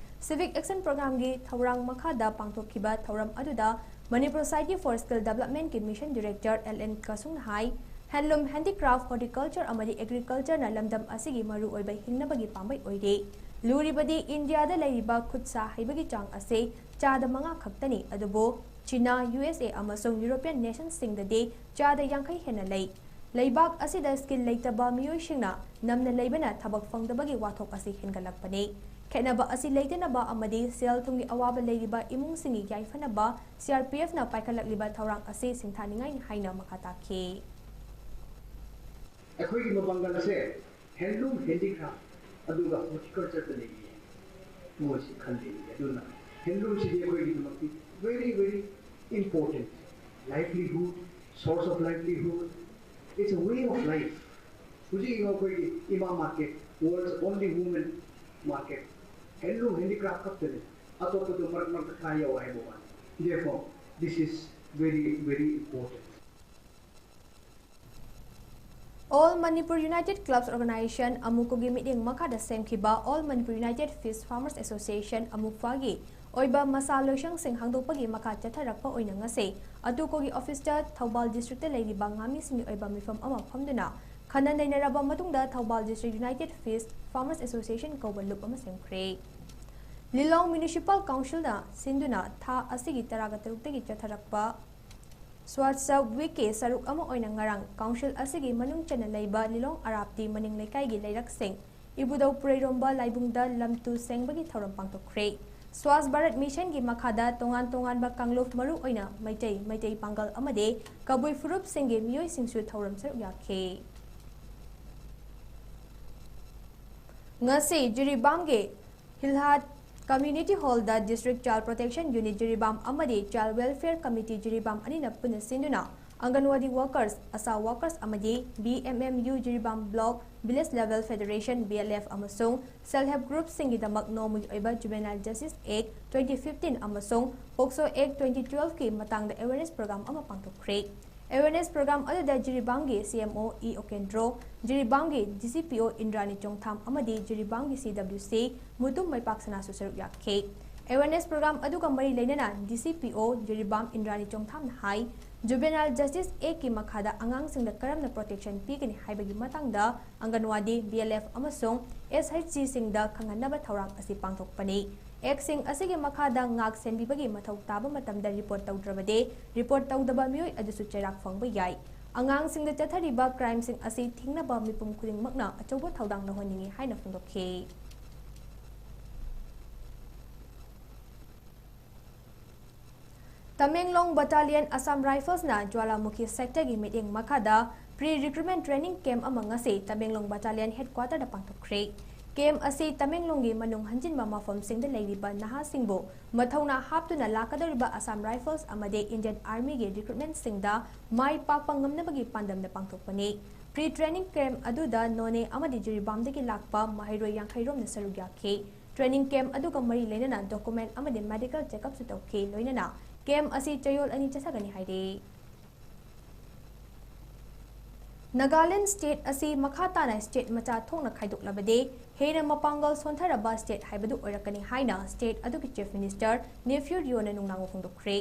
ꯁꯤꯚꯤꯛ ꯑꯦꯛꯁꯟ ꯄ꯭ꯔꯣꯒ꯭ꯔꯥꯝꯒꯤ ꯊꯧꯔꯥꯡ ꯃꯈꯥꯗ ꯄꯥꯡꯊꯣꯛꯈꯤꯕ ꯊꯧꯔꯝ ꯑꯗꯨꯗ ꯃꯅꯤꯄꯨꯔ ꯁꯣꯁꯥꯏꯇꯤ ꯐꯣꯔ ꯁ꯭ꯀꯤꯜ ꯗꯦꯕꯂꯞꯃꯦꯟꯠꯀꯤ ꯃꯤꯁꯟ ꯗꯤꯔꯦꯛꯇꯔ ꯑꯦꯜ ꯑꯦꯟ ꯀꯁꯨꯡꯅ ꯍꯥꯏ, ꯍꯦꯟꯂꯨꯝ, ꯍꯦꯟꯗꯤꯀ꯭ꯔꯥꯐ, ꯍꯣꯔꯇꯤꯀꯜꯆꯔ ꯑꯃꯗꯤ ꯑꯦꯒ꯭ꯔꯤꯀꯜꯆꯔꯅ ꯂꯝꯗꯝ ꯑꯁꯤꯒꯤ ꯃꯔꯨꯑꯣꯏꯕ ꯍꯤꯡꯅꯕꯒꯤ ꯄꯥꯝꯕꯩ ꯑꯣꯏꯔꯤ꯫ ꯂꯨꯔꯤꯕꯗꯤ ꯏꯟꯗꯤꯌꯥꯗ ꯂꯩꯔꯤꯕ ꯈꯨꯠ ꯁꯥ ꯍꯩꯕꯒꯤ ꯆꯥꯡ ꯑꯁꯤ ꯆꯥꯗ ꯃꯉꯥ ꯈꯛꯇꯅꯤ, ꯑꯗꯨꯕꯨ ꯆꯤꯅꯥ, ꯌꯨ ꯑꯦꯁ ꯑꯦ ꯑꯃꯁꯨꯡ ꯌꯨꯔꯣꯄꯤꯌꯟ ꯅꯦꯁꯟꯁꯤꯡꯗꯗꯤ ꯆꯥꯗ ꯌꯥꯡꯈꯩ ꯍꯦꯟꯅ ꯂꯩ꯫ ꯂꯩꯕꯥꯛ ꯑꯁꯤꯗ ꯁ꯭ꯀꯤꯜ ꯂꯩꯇꯕ ꯃꯤꯑꯣꯏꯁꯤꯡꯅ ꯅꯝꯅ ꯂꯩꯕꯅ ꯊꯕꯛ ꯐꯪꯗꯕꯒꯤ ꯋꯥꯊꯣꯛ ꯑꯁꯤ ꯍꯦꯟꯒꯠꯂꯛꯄꯅꯤ꯫ ꯈꯦꯠꯅꯕ ꯑꯁꯤ ꯂꯩꯇꯅꯕ ꯑꯃꯗꯤ ꯁꯦꯜ ꯊꯨꯝꯒꯤ ꯑꯋꯥꯕ ꯂꯩꯔꯤꯕ ꯏꯃꯨꯡꯁꯤꯡꯒꯤ ꯌꯥꯏꯐꯅꯕ ꯁꯤ ꯑꯥꯔ ꯄꯤ ꯑꯦꯐꯅ ꯄꯥꯏꯈꯠꯂꯛꯂꯤꯕ ꯊꯧꯔꯥꯡ ꯑꯁꯤ ꯁꯤꯡꯊꯥꯅꯤꯡꯉꯥꯏꯅꯤ ꯍꯥꯏꯅ ꯃꯈꯥ ꯇꯥꯈꯤ꯫ ꯑꯩꯈꯣꯏꯒꯤ ꯃꯄꯥꯡꯒꯜ ꯑꯁꯦ ꯍꯦꯟꯂꯨꯝ, ꯍꯦꯟꯗꯤꯀ꯭ꯔꯥꯐ ꯑꯗꯨꯒ ꯍꯣꯔꯇꯤꯀꯜꯆꯔꯗ ꯂꯩꯌꯦ꯫ ꯃꯣꯏꯁꯤ ꯈꯜꯂꯤꯅꯤ꯫ ꯑꯗꯨꯅ ꯍꯦꯟꯂꯨꯝꯁꯤꯗꯤ ꯑꯩꯈꯣꯏꯒꯤꯗꯃꯛꯇꯤ very, very important. Livelihood, source of livelihood, it's a way of life. ꯍꯧꯖꯤꯛ ꯌꯦꯡꯉꯣ, ꯑꯩꯈꯣꯏꯒꯤ ꯏꯃꯥ market, world's only women market, ꯍꯦꯟꯂꯨꯝ, ꯍꯦꯟꯗꯤꯀ꯭ꯔꯥꯐ ꯈꯛꯇꯅꯤ꯫ ꯑꯇꯣꯞꯄꯗꯣ ꯃꯔꯛ ꯃꯔꯛꯇ ꯈꯔ ꯌꯥꯎ ꯍꯥꯏꯕ ꯋꯥꯅꯤ꯫ Therefore, this is very, very important. All Manipur United Clubs Organization, ꯑꯃꯨꯀꯨꯒꯤ ꯃꯤꯠꯌꯦꯡ ꯃꯈꯥꯗ ꯁꯦꯝꯈꯤꯕ All Manipur United Fish Farmers Association, ꯑꯃꯨꯐꯥꯒꯤ ꯑꯣꯏꯕ ꯃꯁꯥ ꯂꯣꯏꯁꯪꯁꯤꯡ ꯍꯥꯡꯗꯣꯛꯄꯒꯤ ꯃꯈꯥ ꯆꯠꯊꯔꯛꯄ ꯑꯣꯏꯅ ꯉꯁꯤ ꯑꯇꯨꯀꯣꯒꯤ ꯑꯣꯐꯤꯁꯇ ꯊꯧꯕꯥꯜ ꯗꯤꯁꯇ꯭ꯔꯤꯛꯇ ꯂꯩꯔꯤꯕ ꯉꯥꯃꯤꯁꯤꯡꯒꯤ ꯑꯣꯏꯕ ꯃꯤꯐꯝ ꯑꯃ ꯐꯝꯗꯨꯅ ꯈꯟꯅ ꯅꯩꯅꯔꯕ ꯃꯇꯨꯡꯗ Thoubal district united fish farmers association ꯀꯧꯕ ꯂꯨꯞ ꯑꯃ ꯁꯦꯝꯈ꯭ꯔꯦ꯫ ꯂꯤꯂꯣꯡ ꯃ꯭ꯌꯨꯅꯤꯁꯤꯄꯥꯜ ꯀꯥꯎꯟꯁꯤꯜꯅ ꯁꯤꯟꯗꯨꯅ ꯊꯥ ꯑꯁꯤꯒꯤ ꯇꯔꯥꯒ ꯇꯔꯨꯛꯇꯒꯤ ꯆꯠꯊꯔꯛꯄ ꯁ꯭ꯋꯥꯆ ꯋꯤꯛꯀꯤ ꯁꯔꯨꯛ ꯑꯃ ꯑꯣꯏꯅ ꯉꯔꯥꯡ ꯀꯥꯎꯟꯁꯤꯜ ꯑꯁꯤꯒꯤ ꯃꯅꯨꯡ ꯆꯟꯅ ꯂꯩꯕ ꯂꯤꯂꯣꯡ ꯑꯔꯥꯞꯇꯤ ꯃꯅꯤꯡ ꯂꯩꯀꯥꯏꯒꯤ ꯂꯩꯔꯛꯁꯤꯡ ꯏꯕꯨꯙꯧ ꯄꯨꯔꯩꯔꯣꯝꯕ ꯂꯥꯏꯕꯨꯡꯗ ꯂꯝ ꯇꯨ ꯁꯦꯡꯕꯒꯤ ꯊꯧꯔꯝ ꯄꯥꯡꯊꯣꯛꯈ꯭ꯔꯦ꯫ ꯁ꯭ꯋꯥꯆ ꯚꯥꯔꯠ ꯃꯤꯁꯟꯒꯤ ꯃꯈꯥꯗ ꯇꯣꯉꯥꯟ ꯇꯣꯉꯥꯟꯕ ꯀꯥꯡꯂꯨꯞ, ꯃꯔꯨ ꯑꯣꯏꯅ ꯃꯩꯇꯩ, ꯃꯩꯇꯩ ꯄꯥꯡꯒꯜ ꯑꯃꯗꯤ ꯀꯕꯨꯏ ꯐꯨꯔꯨꯞꯁꯤꯡꯒꯤ ꯃꯤꯑꯣꯏꯁꯤꯡꯁꯨ ꯊꯧꯔꯝ ꯁꯔꯨꯛ ꯌꯥꯈꯤ꯫ ꯉꯁꯤ ꯖꯤꯔꯤꯕꯥꯝꯒꯤ ꯍꯤꯜꯍꯥꯠ ꯀꯝꯃ꯭ꯌꯨꯅꯤꯇꯤ ꯍꯣꯜꯗ district child protection unit Jiribam ꯑꯃꯗꯤ ꯆꯥꯏꯜ ꯋꯦꯜꯐꯤꯌꯔ ꯀꯃꯤꯇꯤ ꯖꯤꯔꯤꯕꯥꯝ ꯑꯅꯤꯅ ꯄꯨꯟꯅ ꯁꯤꯟꯗꯨꯅ ꯑꯪꯒꯟꯋꯥꯗꯤ workers, ASHA workers ꯑꯃꯗꯤ B M M U Jiribam Block Village Level Federation, B L F ꯑꯃꯁꯨꯡ self help group ꯁꯤꯡꯒꯤꯗꯃꯛ ꯅꯣꯡꯃꯒꯤ ꯑꯣꯏꯕ Juvenile Justice Act twenty fifteen ꯑꯃꯁꯨꯡ POCSO Act twenty twelve ꯀꯤ ꯃꯇꯥꯡꯗ awareness program ꯑꯃ ꯄꯥꯡꯊꯣꯛꯈ꯭ꯔꯦ꯫ Awareness program ꯑꯗꯨꯗ ꯖꯤꯔꯤꯕꯥꯝꯒꯤ C M O E ꯎꯀꯦꯟꯗ꯭ꯔꯣ, ꯖꯤꯔꯤꯕꯥꯝꯒꯤ D C P O ꯏꯟꯗ꯭ꯔꯥꯅꯤ ꯆꯣꯡꯊꯥꯝ ꯑꯃꯗꯤ ꯖꯤꯔꯤꯕꯥꯝꯒꯤ C W C Mutum ꯃꯩꯄꯥꯛꯁꯅꯥꯁꯨ ꯁꯔꯨꯛ ꯌꯥꯈꯤ꯫ Awareness program ꯑꯗꯨꯒ ꯃꯔꯤ ꯂꯩꯅꯅ D C P O Jiribam ꯏꯟꯗ꯭ꯔꯥꯅꯤ ꯆꯣꯡꯊꯥꯝꯅ ꯍꯥꯏ, Juvenile Justice Act ꯀꯤ ꯃꯈꯥꯗ ꯑꯉꯥꯡꯁꯤꯡꯗ ꯀꯔꯝꯅ protection ꯄꯤꯒꯅꯤ ꯍꯥꯏꯕꯒꯤ ꯃꯇꯥꯡꯗ ꯑꯪꯒꯟꯋꯥꯗꯤ, B L F ꯑꯃꯁꯨꯡ S H G ꯁꯤꯡꯗ ꯈꯪꯍꯟꯅꯕ ꯊꯧꯔꯥꯡ ꯑꯁꯤ ꯄꯥꯡꯊꯣꯛꯄꯅꯤ꯫ Act ꯁꯤꯡ ꯑꯁꯤꯒꯤ ꯃꯈꯥꯗ ꯉꯥꯛ ꯁꯦꯟꯕꯤꯕꯒꯤ ꯃꯊꯧ ꯇꯥꯕ ꯃꯇꯝꯗ report ꯇꯧꯗ꯭ꯔꯕꯗꯤ, report ꯇꯧꯗꯕ ꯃꯤꯑꯣꯏ ꯑꯗꯨꯁꯨ ꯆꯩꯔꯥꯛ ꯐꯪꯕ ꯌꯥꯏ꯫ ꯑꯉꯥꯡꯁꯤꯡꯗ ꯆꯠꯊꯔꯤꯕ crime ꯁꯤꯡ ꯑꯁꯤ ꯊꯤꯡꯅꯕ ꯃꯤꯄꯨꯝ ꯈꯨꯗꯤꯡꯃꯛꯅ ꯑꯆꯧꯕ ꯊꯧꯗꯥꯡ ꯂꯧꯍꯟꯅꯤꯡꯏ ꯍꯥꯏꯅ ꯐꯣꯡꯗꯣꯛꯈꯤ꯫ ꯇꯃꯦꯡꯂꯣꯡ Battalion Assam Rifles ꯅ ꯖ꯭ꯋꯥꯂꯥꯃꯨꯈꯤ sector ꯒꯤ ꯃꯤꯠꯌꯦꯡ ꯃꯈꯥꯗ pre recruitment training camp ꯑꯃ ꯉꯁꯤ ꯇꯃꯦꯡꯂꯣꯡ Battalion headquarter ꯗ ꯄꯥꯡꯊꯣꯛꯈ꯭ꯔꯦ꯫ Camp ꯑꯁꯤ ꯇꯃꯦꯡꯂꯣꯡꯒꯤ ꯃꯅꯨꯡ ꯍꯟꯖꯤꯟꯕ ꯃꯐꯝꯁꯤꯡꯗ ꯂꯩꯔꯤꯕ ꯅꯍꯥꯁꯤꯡꯕꯨ ꯃꯊꯧꯅꯥ ꯍꯥꯞꯇꯨꯅ ꯂꯥꯛꯀꯗꯧꯔꯤꯕ Assam Rifles ꯑꯃꯗꯤ Indian Army ꯒꯤ recruitment ꯁꯤꯡꯗ ꯃꯥꯏ ꯄꯥꯛꯄ ꯉꯝꯅꯕꯒꯤ ꯄꯥꯟꯗꯝꯗ ꯄꯥꯡꯊꯣꯛꯄꯅꯤ꯫ Pre training camp ꯑꯗꯨꯗ ꯅꯣꯅꯦ ꯑꯃꯗꯤ ꯖꯤꯔꯤꯕꯥꯝꯗꯒꯤ ꯂꯥꯛꯄ ꯃꯍꯩꯔꯣꯏ ꯌꯥꯡꯈꯩ ꯔꯣꯝꯅ ꯁꯔꯨꯛ ꯌꯥꯈꯤ꯫ Training camp ꯑꯗꯨꯒ ꯃꯔꯤ ꯂꯩꯅꯅ document ꯑꯃꯗꯤ medical checkup ꯁꯨ ꯇꯧꯈꯤ꯫ ꯂꯣꯏꯅꯅ camp ꯑꯁꯤ ꯆꯌꯣꯜ ꯑꯅꯤ ꯆꯠꯊꯒꯅꯤ ꯍꯥꯏꯔꯤ꯫ ꯅꯥꯒꯥꯂꯦꯟ state ꯑꯁꯤ ꯃꯈꯥ ꯇꯥꯅ state ꯃꯆꯥ ꯊꯣꯛꯅ ꯈꯥꯏꯗꯣꯛꯂꯕꯗꯤ ꯍꯦꯟꯅ ꯃꯄꯥꯡꯒꯜ ꯁꯣꯟꯊꯔꯕ state ꯍꯥꯏꯕꯗꯨ ꯑꯣꯏꯔꯛꯀꯅꯤ ꯍꯥꯏꯅ state ꯑꯗꯨꯒꯤ Chief Minister ꯅꯦꯐ꯭ꯌꯨ ꯔꯤꯑꯣꯅ ꯅꯨꯡꯅꯥꯡꯕ ꯐꯣꯡꯗꯣꯛꯈ꯭ꯔꯦ꯫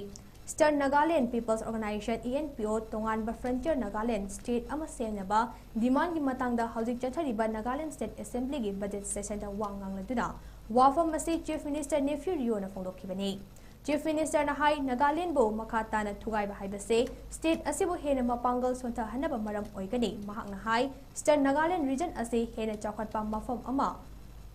Eastern Nagaland People's Organization, E N P O, ꯇꯣꯉꯥꯟꯕ frontier Nagaland state ꯑꯃ ꯁꯦꯝꯅꯕ demand ꯒꯤ ꯃꯇꯥꯡꯗ ꯍꯧꯖꯤꯛ ꯆꯠꯊꯔꯤꯕ Nagaland State Assembly ꯒꯤ budget session ꯗ ꯋꯥ ꯉꯥꯡꯂꯗꯨꯅ ꯋꯥꯐꯝ ꯑꯁꯤ Chief Minister ꯅꯦꯐ꯭ꯌꯨ ꯔꯤꯑꯣꯅ ꯐꯣꯡꯗꯣꯛꯈꯤꯕꯅꯤ꯫ Chief Minister ꯅ ꯍꯥꯏ, ꯅꯥꯒꯥꯂꯦꯟꯕꯨ ꯃꯈꯥ ꯇꯥꯅ ꯊꯨꯒꯥꯏꯕ ꯍꯥꯏꯕꯁꯦ state ꯑꯁꯤꯕꯨ ꯍꯦꯟꯅ ꯃꯄꯥꯡꯒꯜ ꯁꯣꯟꯊꯍꯟꯅꯕ ꯃꯔꯝ ꯑꯣꯏꯒꯅꯤ꯫ ꯃꯍꯥꯛꯅ ꯍꯥꯏ, Eastern Nagaland region ꯑꯁꯤ ꯍꯦꯟꯅ ꯆꯥꯎꯈꯠꯄ ꯃꯐꯝ ꯑꯃ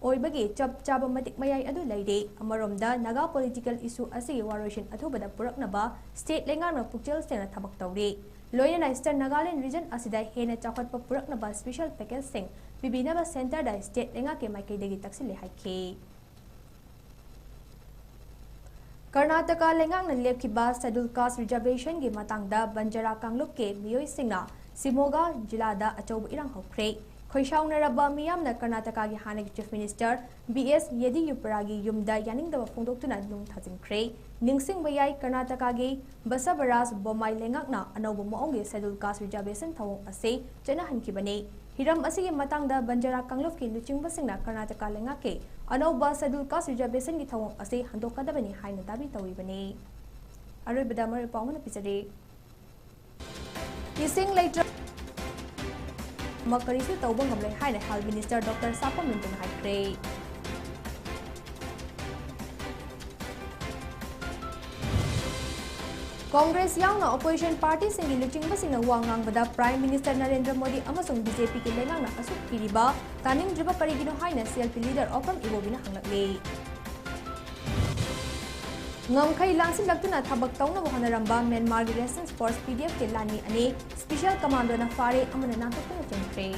ꯑꯣꯏꯕꯒꯤ ꯆꯞ ꯆꯥꯕ ꯃꯇꯤꯛ ꯃꯌꯥꯏ ꯑꯗꯨ ꯂꯩꯔꯦ꯫ ꯑꯃꯔꯣꯝꯗ, ꯅꯥꯒꯥ political issue ꯑꯁꯤꯒꯤ ꯋꯥꯔꯣꯏꯁꯤꯟ ꯑꯊꯨꯕꯗ ꯄꯨꯔꯛꯅꯕ state ꯂꯩꯉꯥꯛꯅ ꯄꯨꯛꯆꯦꯜ ꯁꯦꯡꯅ ꯊꯕꯛ ꯇꯧꯔꯤ꯫ ꯂꯣꯏꯅꯅ Eastern Nagaland region ꯑꯁꯤꯗ ꯍꯦꯟꯅ ꯆꯥꯎꯈꯠꯄ ꯄꯨꯔꯛꯅꯕ special package ꯁꯤꯡ ꯄꯤꯕꯤꯅꯕ centre ꯗ state ꯂꯩꯉꯥꯛꯀꯤ ꯃꯥꯏꯀꯩꯗꯒꯤ ꯇꯛꯁꯤꯜꯂꯦ ꯍꯥꯏꯈꯤ꯫ ꯀꯔꯅꯥꯇꯀꯥ ꯂꯩꯉꯥꯛꯅ ꯂꯦꯞꯈꯤꯕ Scheduled Caste Reservationꯒꯤ ꯃꯇꯥꯡꯗ ꯕꯟꯖꯥꯔꯥ ꯀꯥꯡꯂꯨꯞꯀꯤ ꯃꯤꯑꯣꯏꯁꯤꯡꯅ ꯁꯤꯃꯣꯒꯥ ꯖꯤꯂꯥꯗ ꯑꯆꯧꯕ ꯏꯔꯥꯡ ꯍꯧꯈ꯭ꯔꯦ꯫ ꯈꯣꯏꯁꯥꯎꯅꯔꯕ ꯃꯤꯌꯥꯝꯅ ꯀꯔꯅꯥꯇꯀꯥꯒꯤ ꯍꯥꯟꯅꯒꯤ Chief Minister ꯕꯤ ꯑꯦꯁ ꯌꯦꯗꯤꯌꯨꯔꯞꯄꯥꯒꯤ ꯌꯨꯝꯗ ꯌꯥꯅꯤꯡꯗꯕ ꯐꯣꯡꯗꯣꯛꯇꯨꯅ ꯅꯨꯡ ꯊꯥꯖꯤꯟꯈ꯭ꯔꯦ꯫ ꯅꯤꯡꯁꯤꯡꯕ ꯌꯥꯏ, ꯀꯔꯅꯥꯇꯀꯥꯒꯤ ꯕꯁꯕꯔꯥꯖ ꯕꯣꯝꯃꯥꯏ ꯂꯩꯉꯥꯛꯅ ꯑꯅꯧꯕ ꯃꯑꯣꯡꯒꯤ Scheduled Caste Reservation ꯊꯧꯑꯣꯡ ꯑꯁꯤ ꯆꯠꯅꯍꯟꯈꯤꯕꯅꯤ꯫ ꯍꯤꯔꯝ ꯑꯁꯤꯒꯤ ꯃꯇꯥꯡꯗ ꯕꯟꯖꯥꯔꯥ ꯀꯥꯡꯂꯨꯞꯀꯤ ꯂꯨꯆꯤꯡꯕꯁꯤꯡꯅ ꯀꯔꯅꯥꯇꯀꯥ ꯂꯩꯉꯥꯛꯀꯤ ꯑꯅꯧꯕ Scheduled Caste Reservationꯒꯤ ꯊꯧꯑꯣꯡ ꯑꯁꯤ ꯍꯟꯗꯣꯛꯀꯗꯕꯅꯤ ꯍꯥꯏꯅ ꯗꯥꯕꯤ ꯇꯧꯔꯤꯕꯅꯤ꯫ ꯑꯔꯣꯏꯕꯗ ꯃꯔꯨꯑꯣꯏꯕ ꯄꯥꯎ ꯑꯃꯅ ꯄꯤꯖꯔꯤ꯫ ꯏꯁꯤꯡ ꯂꯩꯇ꯭ꯔ ꯃꯛ ꯀꯔꯤꯁꯨ ꯇꯧꯕ ꯉꯝꯂꯣꯏ ꯍꯥꯏꯅ Health Minister ꯗꯣꯛꯇꯔ ꯁꯥꯄꯝ ꯔꯟꯖꯟ ꯍꯥꯏꯈ꯭ꯔꯦ꯫ ꯀꯣꯡꯒ꯭ꯔꯦꯁ ꯌꯥꯎꯅ opposition partyꯁꯤꯡꯒꯤ ꯂꯨꯆꯤꯡꯕꯁꯤꯡꯅ ꯋꯥ ꯉꯥꯡꯕꯗ Prime Minister ꯅꯔꯦꯟꯗ꯭ꯔ ꯃꯣꯗꯤ ꯑꯃꯁꯨꯡ BJPꯒꯤ ꯂꯩꯉꯥꯛꯅ ꯑꯁꯨꯛ ꯀꯤꯔꯤꯕ ꯇꯥꯅꯤꯡꯗ꯭ꯔꯤꯕ ꯀꯔꯤꯒꯤꯅꯣ ꯍꯥꯏꯅ CLP leader ꯑꯣꯀ꯭ꯔꯝ ꯏꯕꯣꯕꯤꯅ ꯍꯪꯂꯛꯂꯤ꯫ ꯉꯝꯈꯩ ꯂꯥꯟꯁꯤꯜꯂꯛꯇꯨꯅ ꯊꯕꯛ ꯇꯧꯅꯕ ꯍꯣꯠꯅꯔꯝꯕ ꯃ꯭ꯌꯥꯟꯃꯥꯔꯒꯤ Resistance Force, PDFꯀꯤ ꯂꯥꯟꯃꯤ ꯑꯅꯤ Special Commandoꯅ ꯐꯥꯔꯦ, ꯑꯃꯅ ꯅꯥꯟꯊꯣꯛꯇꯨꯅ ꯆꯦꯟꯈ꯭ꯔꯦ꯫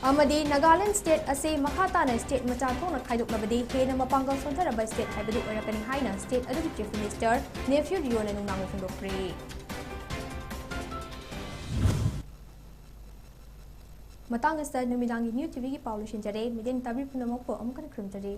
ꯑꯃꯗꯤ ꯅꯥꯒꯥꯂꯦꯟ state ꯑꯁꯤ ꯃꯈꯥ ꯇꯥꯅ state ꯃꯆꯥ ꯊꯣꯛꯅ ꯈꯥꯏꯗꯣꯛꯂꯕꯗꯤ ꯍꯦꯟꯅ ꯃꯄꯥꯡꯒꯜ ꯁꯣꯟꯊꯔꯕ state ꯍꯥꯏꯕꯗꯨ ꯑꯣꯏꯔꯛꯀꯅꯤ ꯍꯥꯏꯅ state ꯑꯗꯨꯒꯤ Chief Minister ꯅꯦꯐ꯭ꯌꯨ ꯔꯤꯑꯣꯅ ꯅꯨꯡꯅꯥꯡꯕ ꯐꯣꯡꯗꯣꯛꯈ꯭ꯔꯦ꯫ ꯃꯇꯥꯡ ꯑꯁꯤꯗ ꯅꯨꯃꯤꯗꯥꯡꯒꯤ New TVꯒꯤ ꯄꯥꯎ ꯂꯣꯏꯁꯤꯟꯖꯔꯦ꯫ ꯃꯤꯠꯌꯦꯡ ꯇꯥꯕꯤꯔꯤꯕ ꯄꯨꯝꯅꯃꯛꯄꯨ ꯑꯃꯨꯛ ꯍꯟꯅ ꯈꯨꯔꯨꯝꯖꯔꯤ꯫